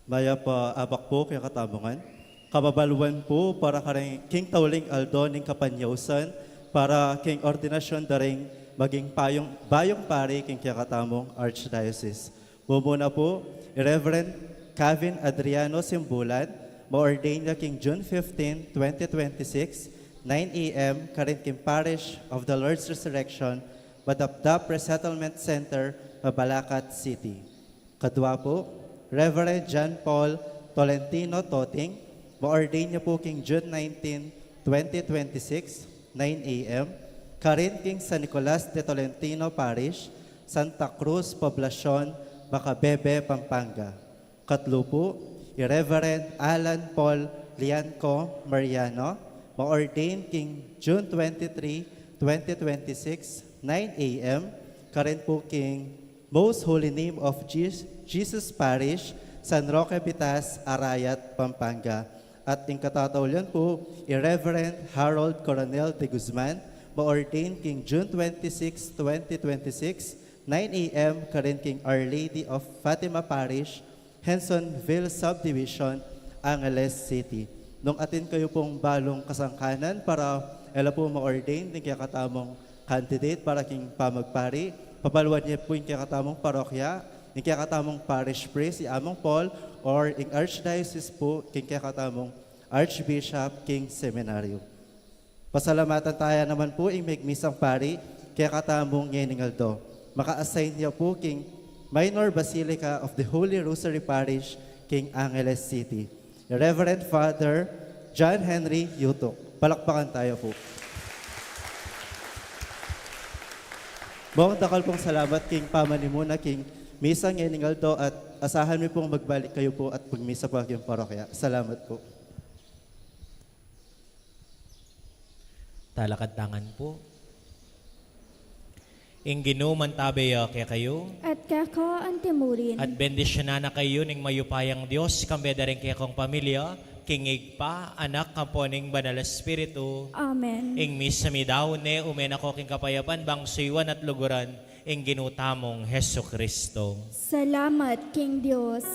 Mayap a abak pu kekatamu ngan. Kababaluan pu para karing king tauling aldo ning kapanyausan para king ordinasyon da ring maging payung, bayung pari king kekatamung archdiocese. Mumuna pu, i Reverend Kevin Adriano Simbulan, ma-ordain ya king June fifteen, twenty twenty-six, nine A M, karin king Parish of the Lord's Resurrection, Madapdap Resettlement Center, Mabalacat City. Kadua pu, Reverend John Paul Tolentino Toting, ma-ordain ya pu king June nineteen, twenty twenty-six, nine A M, karin king San Nicolas de Tolentino Parish, Santa Cruz Poblacion, Macabebe, Pampanga. Katlu pu, i Reverend Alan Paul Lianco Mariano, ma-ordain king June twenty-three, twenty twenty-six, nine A M, karin pu king Most Holy Name of Jes-, Jesus Parish, San Roque Pitas, Arayat, Pampanga. At ing katataulian pu, i Reverend Harold Coronel de Guzman, ma-ordain king June twenty-six, twenty twenty-six, nine A M, karin king Our Lady of Fatima Parish, Hensonville Subdivision, Angeles City. Nung atin kayu pung balung kasangkanan para e la pu ma-ordain ding kekatamung candidate para king pamagpari, pabaluan ye pu ing kekatamung parokya, ing kekatamung parish priest, i Among Paul, or ing archdiocese pu, king kekatamung archbishop, king seminaryo. Pasalamatan taya naman pu ing megmisang pari kekatamung ngening aldo. Maka-assign ya pu king Minor Basilica of the Holy Rosary Parish, king Angeles City, Reverend Father John Henry Yutuk. Palakpakan taya pu. Mong dakal pung salamat king pamanimuna king misa ngening aldo at asahan mi pung magbalik kayu pu at magmisa pa king parokya. Salamat pu. Talakad ta ngan pu. Ing Ginu mantabe ya kekayu. At keka antimurin. At bendisyunan na kayu ning mayupayang Dios, kambe da ring kekong pamilya, king Ibpa, Anak, ampo ning Banal Espiritu. Amen. Ing misa mi daun ne, ume na ko king kapayapan, bang suyuan at luguran ing Ginu tamung Jesucristo. Salamat king Dios.